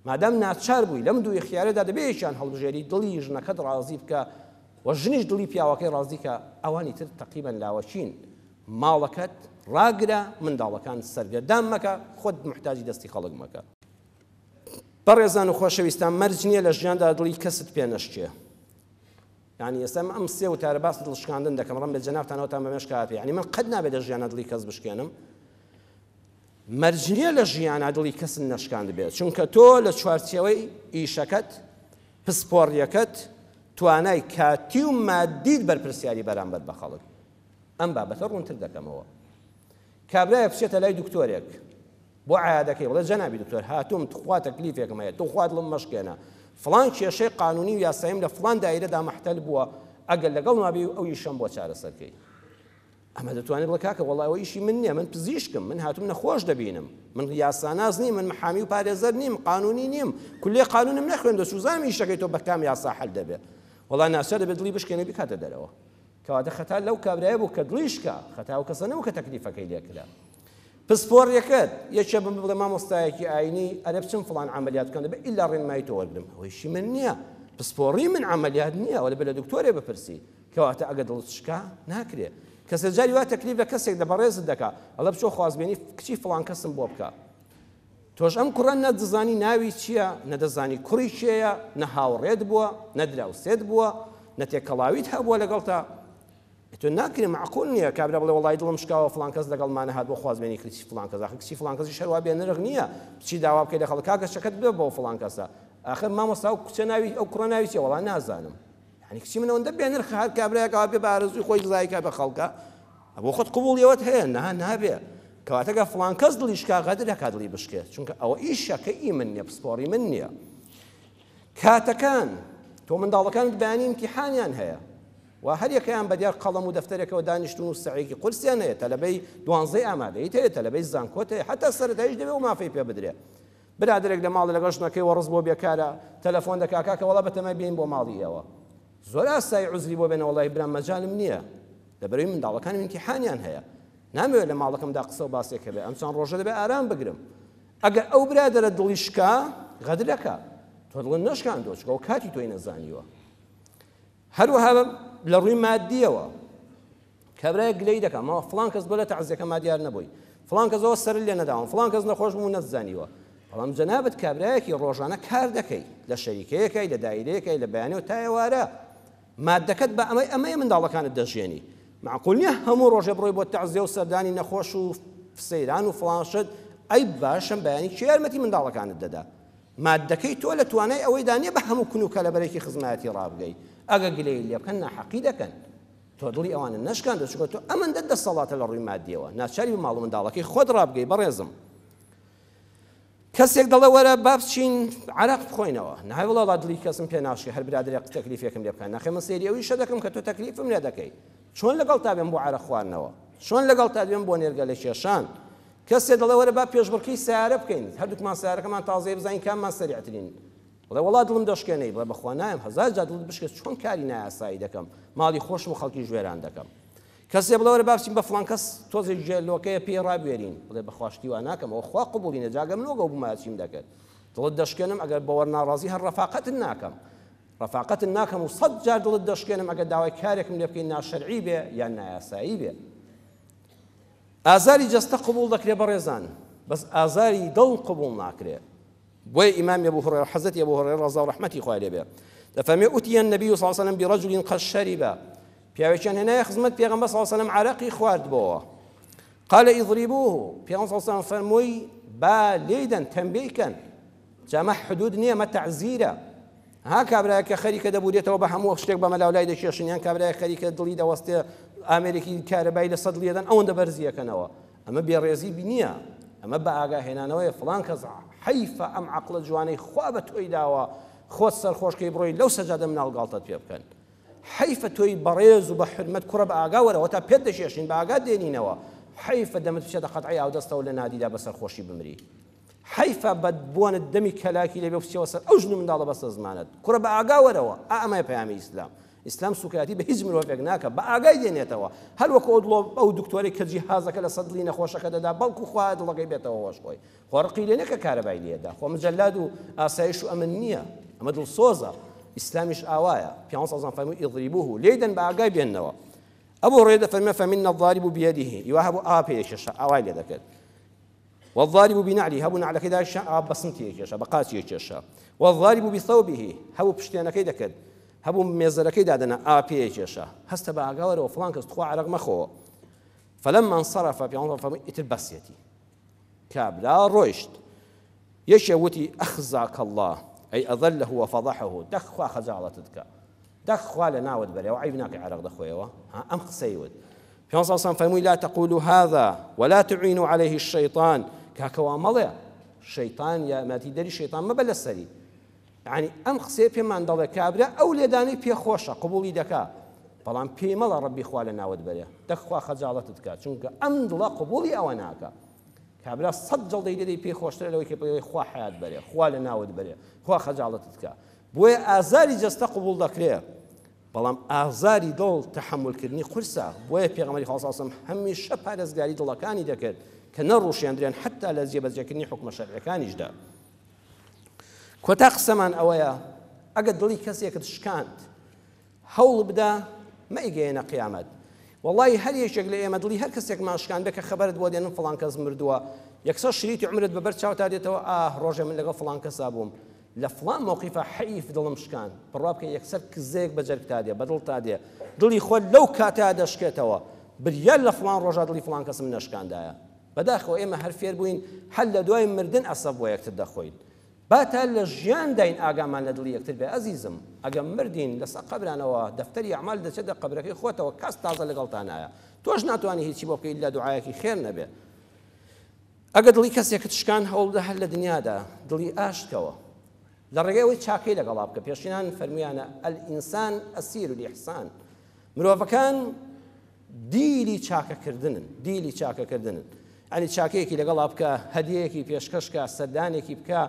مادام ناچار بووی لەم دوو ئیختیارەدا دەبێ یەکیان هەڵبژێری، دڵی ژنەکەت ڕازی بکە و ژنیش دڵی پیاوەکەی ڕازی کە، ئەوانی تر تەقریبەن لاوەکین. ماڵەکەت ڕاگرە منداڵەکانت سەرگەردان مەکە خۆت موحتاجی دەستی خەڵک مەکە. بەڕێزان و خۆشەویستان مەرج نییە لە ژیاندا دڵی کەست پێ نەشکێ یعنی ئێستا من ئەم سێ وتارە باسی دڵشکاندن دەکەم ڕەم بە جەنابتانەوەتان بە مێشکا هاتێ یعنی من قەت نابێت لە ژیانە دڵی کەس بشکێنم مەرج نییە لە ژیانە دڵی کەست نەشکاندبێت چونکە تۆ لە چوارچێوەی ئیشەکەت پسپۆڕیەکەت توانای کاتی و مادیت بەرپرسیاری بەرامبەر بە خەڵک ئەم بابەتە ڕوونتر دەکەمەوە. کابرایەک بچێتە لای دکتۆرێک بۆ عیادەکەی بڵێ جەنابی دکتۆر هاتووم تخوا تەکلیفێکم هەیە توخوا دڵم مەشکێنە فڵان کێشەی قانونی و یاساییم لە فڵان دایرەدا مەحتەل بووە ئەگەر لەگەڵ مابی و ئەو ئیشەم بۆ چارەسەرکەی ئەمە دەتوانێت بڵێ کاکە وەڵای ئەوە ئیشی من نییە من پزیشکم من هاتووم نەخۆش دەبینم من یاساناس نیم من محامی و پارێزەر نیم قانونی نیم کولیە قانونم نەخوێندوە سوزانم ئیشەکەی تۆ بە کام یاسا حەل دەبێ وەڵا ناچار دەبێت دڵی بشکێنێ بیکاتە دەرەوە کەواتە خەتا لەو کابرایە بوو کە دڵی شکا، خەتا ئەو کەسە نەبوو کە تەکلیفەکەی لێ کرا. پسپۆڕیەکەت، یەکێ بم بڵێ مامۆستایەکی ئاینی، ئەرێ بچم فڵان عەمەلیات بکەم، دەبێ ئیلا ڕێنمایی تۆ وەرگرم. ئەوە ئیشی من نییە. پسپۆڕی من عەمەلیات نییە، ئەوە دەبێ لە دکتۆرێ بپرسی. کەواتە ئەگەر دڵت شکا، ناکرێ. کەسێ جاری وا تەکلیف لە کەسێک لە بەڕێزت دەکا، ئەڵێ بچۆ خوازبێنی کچی فڵان کەسم بۆ بکە. تۆش ئەم کوڕە نە دەزانی ناوی چییە، نە دەزانی کوڕی کێیە، نە هاوڕێت بووە، نە دراوسێت بووە، نە تێکەڵاویت هەبووە لەگەڵتا. تۆ ناکرێ مەعقول نییە کابرا بڵێ وەڵای دڵم شکاوە فڵان کەس لەگەڵما نەهات بۆ خوازبێنی کچی فڵان کەس، ئاخر کچی فڵان کەسیش هەروا بێ نرخ نییە بچی داوا بکەی لە خەڵک کاکە چەکەت بدە بۆ فڵان کەسە. ئاخر مامۆستا ئەو کچە ناوی ئەو کوڕە ناوی چییە وەڵا نازانم. یانی کچی من ئەوەندە بێ نرخە هەر کابرایەک ئەوا بێ بە ئارەزووی خۆی زای کا بە خەڵکە بۆ خۆت قبوڵی ئەوەت هەیە نا نابێ کەواتە گە فڵان کەس دڵی شکا غەدر ئەکا دڵی بشکێ چونکە ئەوە ئیشەکە ئی من نییە پسپۆڕی من نییە کاتەکان تۆ منداڵەکانت بەیانی ئیمتیحانیان هەیە. و هەریەکەیان بەدیار قەڵەم و دەفتەرێکەوە دانیشتوون و سەعیەکی قورسیان هەیە، تەلەبەی دوانزەی ئامادەییت هەیە، تەلەبەی زانکۆت هەیە، حەتا سەرەتاییش دەبێ ئەو مافەی پێ بدرێ. برادەرێک لە ماڵە لەگەڵ ژنەکەی وەڕس بۆ بێکارە، تەلەفۆن دەکا کاکە وەڵا بەتەمای بێین بۆ ماڵی ئێوە. زۆر ئاسایی عوزری بۆ بێنە وەڵاهی برام مەجالم نییە لەبەرئەوەی منداڵەکانم ئیمتیحانیان هەیە نامەوێت لە ماڵەکەمدا قسە و باسێک هەبێ ئەم چەند ڕۆژە دەبێ ئارام بگرم. ئەگەر ئەو برادەرە دڵی شکا غەدرەکە تۆ دڵت نەشکاندووە چونکە ئەو کاتی تۆی نەزانیوە. هەروەها لە ڕووی مادیەوە کابرایەک گلەیی دەکا ماوە فڵان کەس بۆ لە تەعزیەکەما دیار نەبووی فڵان کەس ئەوە سەرت لێ نەداوم فڵان کەس نەخۆش بوو نەتزانیوە بەڵام جەنابت کابرایەکی ڕۆژانە کار دەکەی لە شەریکەیەکای لە دایرەیەکای لە بەیانەوە تا ئێوارە مادەکەت بە ئەمەی ئەمەیە منداڵەکانت دەژێنی معقول نییە هەموو ڕۆژێ بڕۆی بۆ تەعزیە و سەردانی نەخۆش و سەیران و فڵان شت ئەی باشم بەیانی کێ یارمەتی منداڵەکانت دەدا ماددەکەی تۆ لە توانای ئەوەیدا نییە بە هەموو کون و کەلەبەرێکی خزمایەتی ڕابگەی، ئەگەر گلەیی لێ بکەن ناحەقی دەکەن. تۆ دڵی ئەوانت نەشکاندووە، چونکە تۆ ئەمەندەت دەسەڵاتە لە ڕووی ماددیەوە، ناچاری بە ماڵ و منداڵەکەی خۆت ڕابگەی بەڕێزم. کەسێک دەڵێ وەرە با بچین عەرەق بخۆینەوە، ناوێ وەڵا دڵی کەسم پێ ناشکێ هەر برادەرێک تەکلیفێکم لێ بکات، نەخێر من سەیری ئەو ئیشە دەکەم کە تۆ تەکلیفم لێ دەکەی، چۆن لەگەڵتا بێم بۆ عەرەق خواردنەوە، چۆن لەگەڵتا بێم بۆ نێرگەلە کێشان، کەسێ دەڵێ وەرە با پێشبڕکێی سەیارە بکەین هەردووکمان سەیارەکەمان تازەیە بزانین کاممان سەریعترین بڵێ وەڵا دڵم دەشکێنەی بڵێ بەخوا نایم هەزار جار دڵت بشکێت چۆن کاری نایاسایی دەکەم ماڵی خۆشم و خەڵکی ژوێران دەکەم کەسێ بڵێ وەرە با بچین بە فڵان کەس تۆزێک ژێلۆکەیە پێی ڕابوێرین بڵێ بەخوا شتی وا ناکەم ئەوە خوا قبوڵی نە جاگە من وەگەو بوومایە چیم دەکرد دڵت دەشکێنم ئەگەر بەوەر ناڕازی هەر ڕەفاقەتت ناکەم ڕەفاقەتت ناکەم و سەد جار دڵت دەشکێنم ئەگەر داوای کارێکم لێ بکەی ناشەرعی بێ یان نایاسایی بێ ئازاری جەستە قبوڵ دەکرێ بەڕێزان بەس ئازاری دڵ قبوڵ ناکرێ بۆیە ئیمامی ئەبو هوڕێرە حەزرەتی ئەبو هوڕێرە ڕەزا و ڕەحمەتی خوای لێ بێ دەفەرمێ ئوتیە النبی صلی الله علیه وسلم برجل قد شرب پیاوێکیان هێنایە خزمەت پێغەمبەر صلی الله علیه وسلم عەرەقی خواردبۆوە قال اضربوه پێغەمبەر صلی الله علیه وسلم فەرمووی با لێیدەن تەمبێی کەن جا مە حدود نییە مە تەعزیرە ها کابرایەک کە خەریکە دەبورێتەوە بە هەموو شتێک بە مەلاولای دەکێشن یان کابرایەک خەریکە دڵی دەوەستێ ئامێرێکی کارەبای لەسەر دڵی دەدەن ئەوەندە بەرزی ئەکەنەوە ئەمە بێڕێزی نییە ئەمە بە ئاگا هێنانەوەیە فڵان کەس حەیفە ئەم عەقڵە جوانەی خوا بە تۆی داوە خۆت سەرخۆشکەی بڕۆی لەو سەجادە مناڵ گاڵتەت پێ بکەن حەیفە تۆی بەڕێز و بە حورمەت کوڕە بە ئاگا وەرەوە تا پێت دەکێشین بە ئاگات دێنینەوە حەیفە دەمت بچێتە قەتعەی ئاودەستەوە لە نادیدا بەسەر خۆشی بمری حەیفە بە بۆنت دەمی کەلاکی لێبێ و بچیەوە سەر ئەو ژن و منداڵە بەسە زمانت کوڕە بە ئاگا وەرەوە ئا ئەمەیە پەیامی ئیسلام ئیسلام سوکایەتی بە هیچ مرۆڤێک ناکە بە ئاگای دێنێتەوە هەر وەکو ئەو دڵۆ ئەو دکتۆرەی کە جیهازەکە لەسەر دڵی نەخۆشەکە دەدا بەڵکو خوا دڵەکەی بێتەوە هۆش خۆی خۆ ڕقی لێ نەکە کارەبای لێدا خۆ مجەلاد و ئاسایش و ئەمن نییە ئەمە دڵسۆزە ئیسلامیش ئاوایە پیامبەر صلی الله علیه و فەرمووی اضربوه لێیدەن بە ئاگای بێننەوە ئەبو هريرە دەفەرمێ فمنا الضارب بيده ئیوا هەبوو ئاوا پێ دەکێشا ئاوای لێ دەکرد والضارب بنعله هەبوو نعلەکەی داکێشا ئاوا بە سمتی ئەکێشا بە قاچی ئەکێشا والضارب بثوبه هەبوو پشتێنەکەی دەکرد هەبوو مێزەرەکەی دادەنا ئاوا پێ ئەکێشا هەستە بە ئاگا وەرەوە فڵان کەس تخوا عەرەق مەخۆوە فلما انصرف پێغەمبەر فەرمووی ئیتر بەسیەتی کابرا ڕۆیشت یەکێ وتی اخزاک اللە ئەی اذله وفضحه دەک خوا خەجاڵەتت کە دەک خوا لە ناوت بەرێ ئەوە عەیب ناکەی عەرەق دەخۆیەوە ها ئەم قسەی وت پێغەمبەر صلی الله فەرمووی لا تقولوا هذا ولا تعينوا عليه الشيطان کاکە وا مەڵێ شەیطان یارمەتی دەری شەیطان مەبە لەسەری یعنی ئەم قسەیە پێمان دەڵێ کابرا ئەو لێدانەی پێ خۆشە قبوڵی دەکا بەڵام پێی مەڵە ڕەبی خوا لە ناوت بەرێ دەک خوا خەجاڵەتت کا چونکە ئەم دڵە قبوڵی ئەوە ناکا کابرا سەد جەڵدەی لێدەی پێی خۆشترە لەوەی کە پێی خوا حەیات بەرێ خوا لە ناوت بەرێ خوا خەجاڵەتت کا بۆیە ئازاری جەستە قبوڵ دەکرێ بەڵام ئازاری دڵ تەحەمولکردنی قورسە بۆیە پێغەمبەری خوا صلی الله علیه و سلم هەمیشە پارێزگاری دڵەکانی دەکرد کە نەڕوشێندرێن حتا لە جێبەجێکردنی حوکمە شەرعیەکانیشدا کۆتا قسەمان ئەوەیە ئەگەر دڵی کەسێکت شکاند هەوڵ بدە مەیگەیەنە قیامەت وەڵی هەر یەکێک لە ئێمە دڵی هەر کەسێکمان شکان بێ کە خەبەرت بۆ دێنم فڵان کەس مردووە یەکسەر شریتی عمرت بەبەر چاوتا دێتەوە ئاه ڕۆژێ من لەگەڵ فڵان کەسا بووم لە فڵان مەوقیفا حەیف دڵم شکان بڕوا بکە یەکسەر کزەیەک بە جەرگتا دێ بە دڵتا دێ دڵی خۆت لەو کاتە دەشکێتەوە بریا لە فڵان ڕۆژا دڵی فڵان کەسم نەشکاندایە بەداخەوە ئێمە هەر فێر بووین هەر لە دوای مردن ئەسەف بۆ یەکتر دەخۆین با تا لە ژیانداین ئاگامان لە دڵی یەکتر بێ ئەزیزم ئەگە مردین لەسەر قەبرانەوە دەفتەری ئەعمال دەچێتە قەبرەکەی خۆتەوە کەس تازە لەگەڵتا نایە تۆش ناتوانی هیچی بۆ بکەی لە دوعایەکی خێر نەبێ ئەگە دڵی کەسێکت شکان هەوڵدە هەر لە دنیادا دڵی ئاشتکەوە لە ڕێگەی ئەوەی چاکەی لەگەڵا بکە پێشینان فەرموویانە الانسان اسیر الاحسان. مرۆڤەکان دیلی چاکەکردنن، دیلی چاکەکردنن. یانی چاکەیەکی لەگەڵا بکە، هەدیەیەکی پێشکەش کە، سەردانێکی بکە،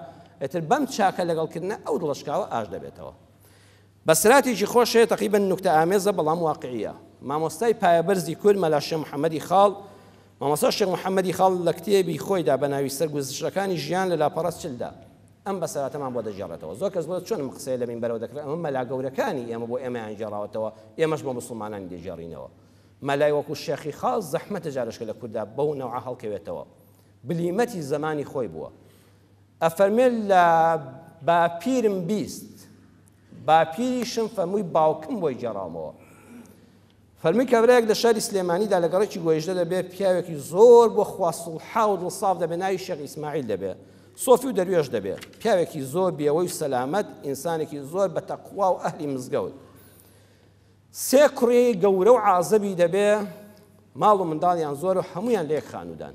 ئیتر بەم چاکە لەگەڵکردنە ئەو دڵشکاوە ئاش دەبێتەوە. بەسراتێکی خۆش هەیە تەقریبەن نوکتە ئامێزە بەڵام واقعیە. مامۆستای پایەبەرزی کورد مەلا شێخ محەمەدی خاڵ، مامۆستا شێخ محەمەدی خاڵ لە کتێبی خۆیدا بە ناوی سەرگوزشتەکانی ژیان لە لاپەڕە چلدا ئەم بەسەرهاتەمان بۆ دەگێڕێتەوە. زۆر کەس بڵێت چۆن ئەم قسەیە لە مینبەرەوە دەکرێت، ئەمە مەلا گەورەکانی ئێمە بۆ ئێمەیان گێڕاوەتەوە، ئێمەش بۆ موسڵمانانی دەگێڕینەوە. مەلای وەکو شێخی خاڵ زەحمەتە جارێشکە لە کورددا بەو نەوعە هەڵکەوێتەوە. بلیمەتی زەمانی خۆی بووە. ئەفەرمێ لە باپیرم 20 باپیریشم فەرمووی باوکم بۆی گێڕاومەوە. فەرمووی کابرایەک لە شاری سلێمانیدا لە گەڕەکی گۆیژدە دەبێ پیاوێکی زۆر بۆ خوا سوڵحاو و دڵساف دەبێ ناوی شێخ ئیسماعیل دەبێ سۆفی و دەروێش دەبێ پیاوێکی زۆر بێوەی و سەلامەت ئینسانێکی زۆر بە تەقوا و ئەهلی مزگەوت سێ کوڕی گەورە و عازەبی دەبێ ماڵ و منداڵیان زۆر و هەمویان لە یەک خانوودان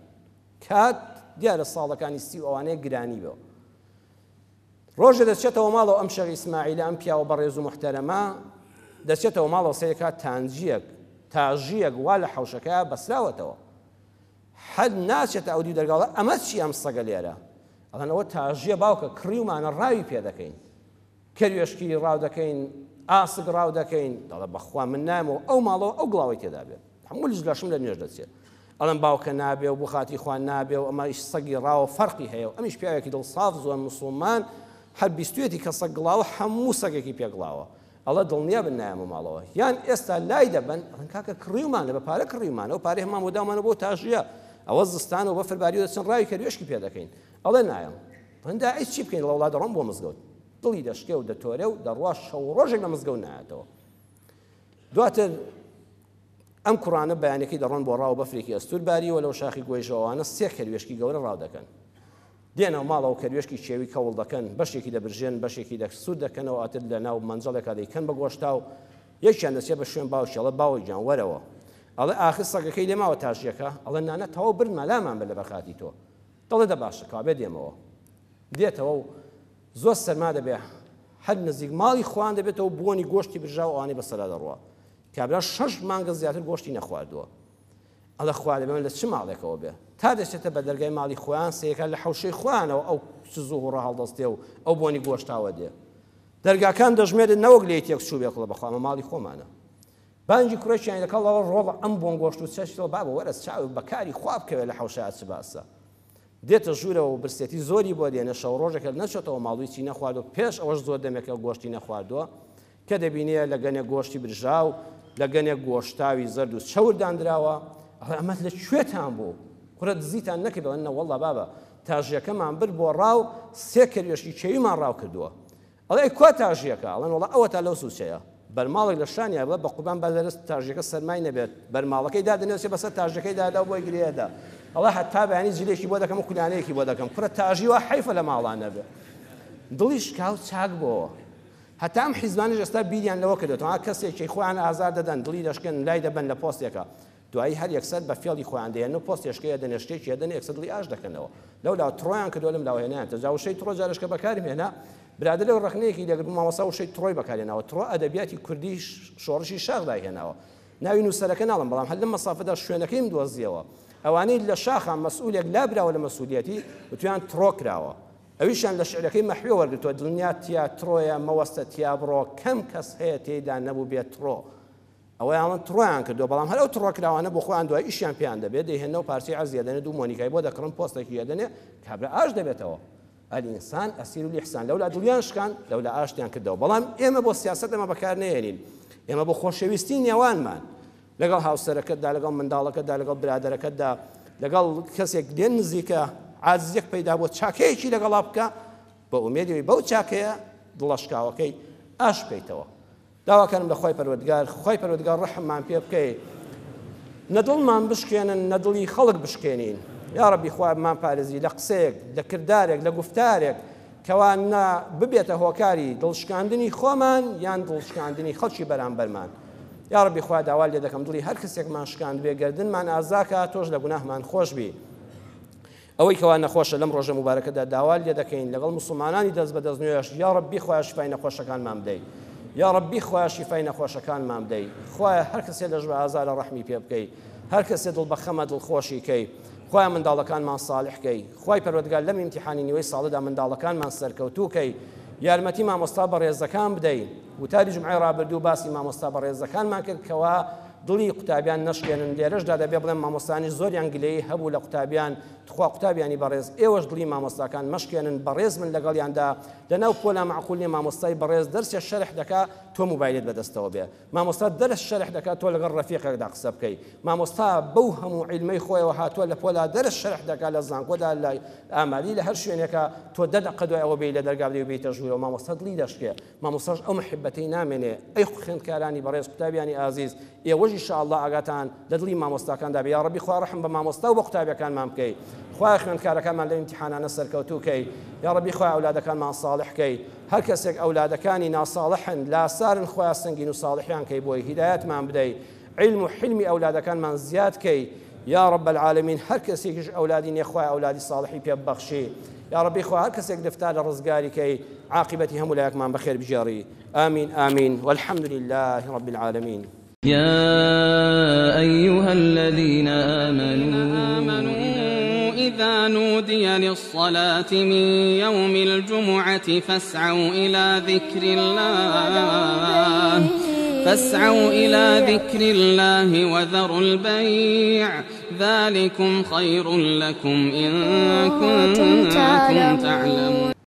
کات دیارە ساڵەکانی سی و ئەوانەیە گرانی بێ ڕۆژێ دەچێتەوە ماڵەوە ئەم شێخ ئیسماعیلە ئەم پیاوە بەڕێز و موحتەرەمە دەچێتەوە ماڵەوە سەیرکات تانجیەک تاژیەک وا لە حەوشەکە بەسراوەتەوە حەد ناچێتە ئەو دیو دەرگاڵە ئەمە چی ئەم سەگە لێرە ئەڵێن ئەوە تاژیە باوکە کڕیومانە ڕاوی پێ دەکەین کەروێشکی ڕاو دەکەین ئاسک ڕاو دەکەین دەڵێ بەخوا من نامەوە ئەو ماڵەوە ئەو گڵاوەی تێدا بێت هەموو لەش لەشم لە نوێژ دەچێت ئەڵێم باوکە نابێ و بۆ خاتری خوا نابێ و ئەمەش سەگی ڕاوە فەرقی هەیە و ئەمیش پیاوێکی دڵساف زۆر مسوڵمان هەر بیستویەتی کە سەگ گڵاوە هەموو سەگێکی پێ گڵاوە ئەڵێ دڵنیا بن نایەمە ماڵەوە یان ئێستا لای دەبەن ئەڵێن کاکە کڕیومانە بە پارە کڕیومانە و پارەی هەمان بۆ داومانە بۆ تاژیە ئەوە زستانە و بەفر باریوە دەچن ڕاوی کەروێشکی پێ دەکەین ئەڵێ نایەم ئەڵێن دا ئەی چی بکەین وەڵا دەڕۆم بۆ مزگەوت دڵی دەشکێ و دەتۆرێ و دەڕوا شەو ڕۆژێک لە مزگەوت نایەتەوە دواتر ئەم کوڕانە بەیانەکەی دەڕۆن بۆ ڕاو بەفرێکی ئەستور باریوە لەو شاخی گۆیژەوانە سێ کەروێشکی گەورە ڕاو دەکەن دێنەوە ماڵەوە کەروێشکی کێوی کەوڵ دەکەن بەشێکی دەبرژێن بەشێکی دەسوور دەکەنەوە ئاتر لە ناو مەنجەڵێکا دەیکەن بە گۆشتاو یەکیان دەچێت بە شوێن باوکی ئەڵێ باوە گیان وەرەوە ئەڵێ ئاخر سەگەکەی لێ ماوە تاژیەکە ئەڵێ نانە تەواو بردمە لامان بە لەبەر خاتی تۆ دەڵێ دە باشە کابێ دێمەوە دێتەوە و زۆر سەرما دەبێ هەر نزیک ماڵی خۆیان دەبێتەوە بۆنی گۆشتی برژاو ئەوانەی بەسەرا دەڕوا کابرا شەش مانگە زیاتر گۆشتی نەخواردووە ئەڵێ خوا دەبێ من لە چ ماڵێکەوە بێ تا دەچێتە بە دەرگای ماڵی خۆیان سەیرکات لە حەوشەی خۆیانەوە ئەو سز و هوڕە هەڵدەستێ و ئەو بۆنی گۆشتاوە دێ دەرگاکان دەژمێرێت نەوەک لێی تێک چوو بێ کڵە بەخوا ئەمە ماڵی خۆمانە بانگی کوڕێکیان دەکا ڵاوە ڕۆڵە ئەم بۆن گۆشت و چەشتەوە بابە وەرە چاو بەکاری خوا بکەوێ لە حەوشە چ باسە دێتە ژوورەوە و برسێتی زۆری بۆ دێنێ، شەو ڕۆژێکە نەچۆتەوە ماڵ و هیچی نەخواردووە، پێش ئەوەش زۆر دەمێکە گۆشتی نەخواردووە، کە دەبینێ لە گەنێک گۆشتی برژاو، لە گەنێک گۆشتاوی زەرد و چەور داندراوە، ئەڵێ ئەمە لە کوێتان بوو؟ کورە دزیتان نەکرد؟ ئەڵێن نەوەڵڵا بابە، تاژییەکەمان برد بۆ ڕاو، سێ کەروێشکی کێویمان ڕاو کردووە. ئەڵێ ئەی کوا تاژیەکە؟ ئەڵێن وەڵا ئەوەتا لەو سوچەیە. بەرماڵێک لە شانیا بڵێ بەقوربان با لەرز تاژیەکە سەرمای نەبێت. بەرماڵەکەی دادەنێ دەچێ بەسەر تاژیەکەی دادا و بۆی گرێ ئەدا. ئەڵێ هەتا بەیانی جلێکی بۆ دەکەم و کولانەیەکی بۆ دەکەم. کورە تاژی وا حەیفە لە ماڵا نەبێ. دڵی شکا و چاک بۆوە. هەتا ئەم حیزبانەش ئێستا بیریان لەوە کردۆتەوە کەسێکی خۆیان ئازار دەدەن دڵی دەشکێنن لای دەبەن لە پۆستێکا. دوایی هەر یەکسەر بە فێڵی خۆیان دەیەن و پۆستێشکەی ئەدەنێ شتێکی ئەدەنێ یەکسەر دڵی ئاش دەکەنەوە لەولاوە تڕۆیان کردووە لەم لاوە هێنایانتە جا وشەی تڕۆ جارێش کە بەکارم هێنا برادەرێک ڕەخنەیەکی لێگرت مامۆستا وشەی تڕۆی بەکارهێناوە تڕۆ ئەدەبیاتی کوردی شۆڕشی شاخ دایهێناوە ناوی نووسەرەکە ناڵم بەڵام هەر لەم مەسافەدا شوێنەکەیم دۆزیەوە ئەوانەی لە شاخا مەسئولێک لابراوە لە مەسئولیەتی وتویان تڕۆ کراوە ئەویشیان لە شعرەکەی مەحوێ وەرگرتووە دڵنیا تیا تڕۆیە مەوەستە تیا بڕۆ کەم کەس هەیە تێیدا نەبوو بێ تڕۆ ئەوەیان تڕۆیان کردووە، بەڵام هەر ئەو تڕۆکراوانە بۆ خۆیان دوای ئیشیان پێیان دەبێت، دەیهێننەوە پارچەی عەرزی ئەدەنێ، دوو مۆنیکای بۆ دەکڕن، پۆستێکی ئەدەنێ، کابرا ئاش دەبێتەوە. الانسان اسیر الاحسان، لەولا دڵیان شکاند، لەولا ئاشتیان کردەوە. بەڵام ئێمە بۆ سیاسەت ئەمە بەکار نەیەنین، ئێمە بۆ خۆشەویستی نێوانمان، لەگەڵ هاوسەرەکەتدا، لەگەڵ منداڵەکەتدا، لەگەڵ برادەرەکەتدا، لەگەڵ کەسێک لێ نزیکە، عاجزیەک پەیدا بووە، چاکەیەکی لەگەڵا بکە، بە ئومێدی ئەوەی بەو چاکەیە دڵەشکاوەکەی ئاش بکەیتەوە. داواکارم لە خوای پەروەردگار خوای پەروەردگار ڕەحممان پێ بکەی نە دڵمان بشکێنن نە دڵی خەڵک بشکێنین یا ڕەبی خوا بمان پارێزی لە قسەیەک لە کردارێک لە گوفتارێک کەوا نە ببێتە هۆکاری دڵشکاندنی خۆمان یان دڵشکاندنی خەڵکی بەرامبەرمان یا ڕەبی خوا داوا لێ دەکەم دڵی هەر کەسێکمان شکاندبێ گەردنمان ئازاکە تۆش لە گوناهمان خۆش بی ئەوەی کەوا نەخۆشە لەم ڕۆژە موبارەکەدا داوات لێ دەکەین لەگەڵ موسڵمانانی دەست بە دەست نوێژ یاڕەبی خوایە شفای نەخۆشەکانمان بدەی. یاڕەبی خوایە شیفای نەخۆشەکانمان بدەی خوایە هەر کەسێ لەش بە ئازارە ڕەحمی پێ بکەی هەر کەسێ دڵ بەخەمە دڵخۆشی کەی خوایە منداڵەکانمان ساڵح کەی خوای پەروەردگار لەم ئیمتیحانی نیوەی ساڵەدا منداڵەکانمان سەرکەوتوو کەی یارمەتی مامۆستا بەڕێزەکان بدەی وتاری جومعەی ڕابردوو باسی مامۆستا بەڕێزەکانمان کرد کەوا دڵی قوتابیان نەشکێنن لێرەشدا دەبێ بڵێم مامۆستانی زۆریان گلەیی هەبوو لە قوتابیان تخوا قوتابیانی بەڕێز ئێوەش دڵی مامۆستاکان مەشکێنن بەڕێز من لەگەڵیاندا لەناو پۆلا مەعقول نیە مامۆستای بەڕێز دەرسێ شەرح دەکا تۆ موبایلت بەدەستەوە بێ مامۆستا دەرس شەرح دەکا تۆ لەگەڵ ڕەفیقێکدا قسە بکەی مامۆستا بەو هەموو عیلمەی خۆیەوە هاتووە لە پۆلا دەرس شەرح دەکا لە زانکۆدا لە ئامادی لە هەر شوێنێکا تۆ دە دەقە دوای ئەوە بێی لە دەرگا بدەی و بێیتە ژوورەوە مامۆستا دڵی دەشکێ مامۆستاش ئەو محبەتەی نامێنێ ئەی خوێندکارانی بەڕێز قوتابیانی ئازیز ئێوەش ان شاء اللە ئاگاتان لە دڵی مامۆستاکاندا بێ یاڕەبی خوا ڕەحم بە مامۆستا و بە قوتابیەکانمان بکەی خوایە خوێندکارەکانمان لەم ئیمتیحانانە سەرکەوتوو کەی یاڕەبی خوایە ئەولادەکانمان ساڵح کەی هەر کەسێک ئەولادەکانی ناساڵحن لاسارن خوایە سەنگین و ساڵحیان کەی بۆی هیدایەتمان بدەی عیلم و حیلمی ئەولادەکانمان زیاد کەی یا رب العالمین هەر کەسێکیش ئەولادی نیە خوایە ئەولادی ساڵحی پێ ببەخشی یا ربی خوا هەر کەسێک گرفتارە ڕزگاری کەی عاقبەتی هەموو لایەکمان بەخێر بگێڕی آمین آمین والحمد لله رب العالمین. يا أيها الذين آمنوا إذا نودي للصلاة من يوم الجمعة فاسعوا إلى ذكر الله فاسعوا إلى ذكر الله وذروا البيع ذلكم خير لكم إن كنتم تعلمون.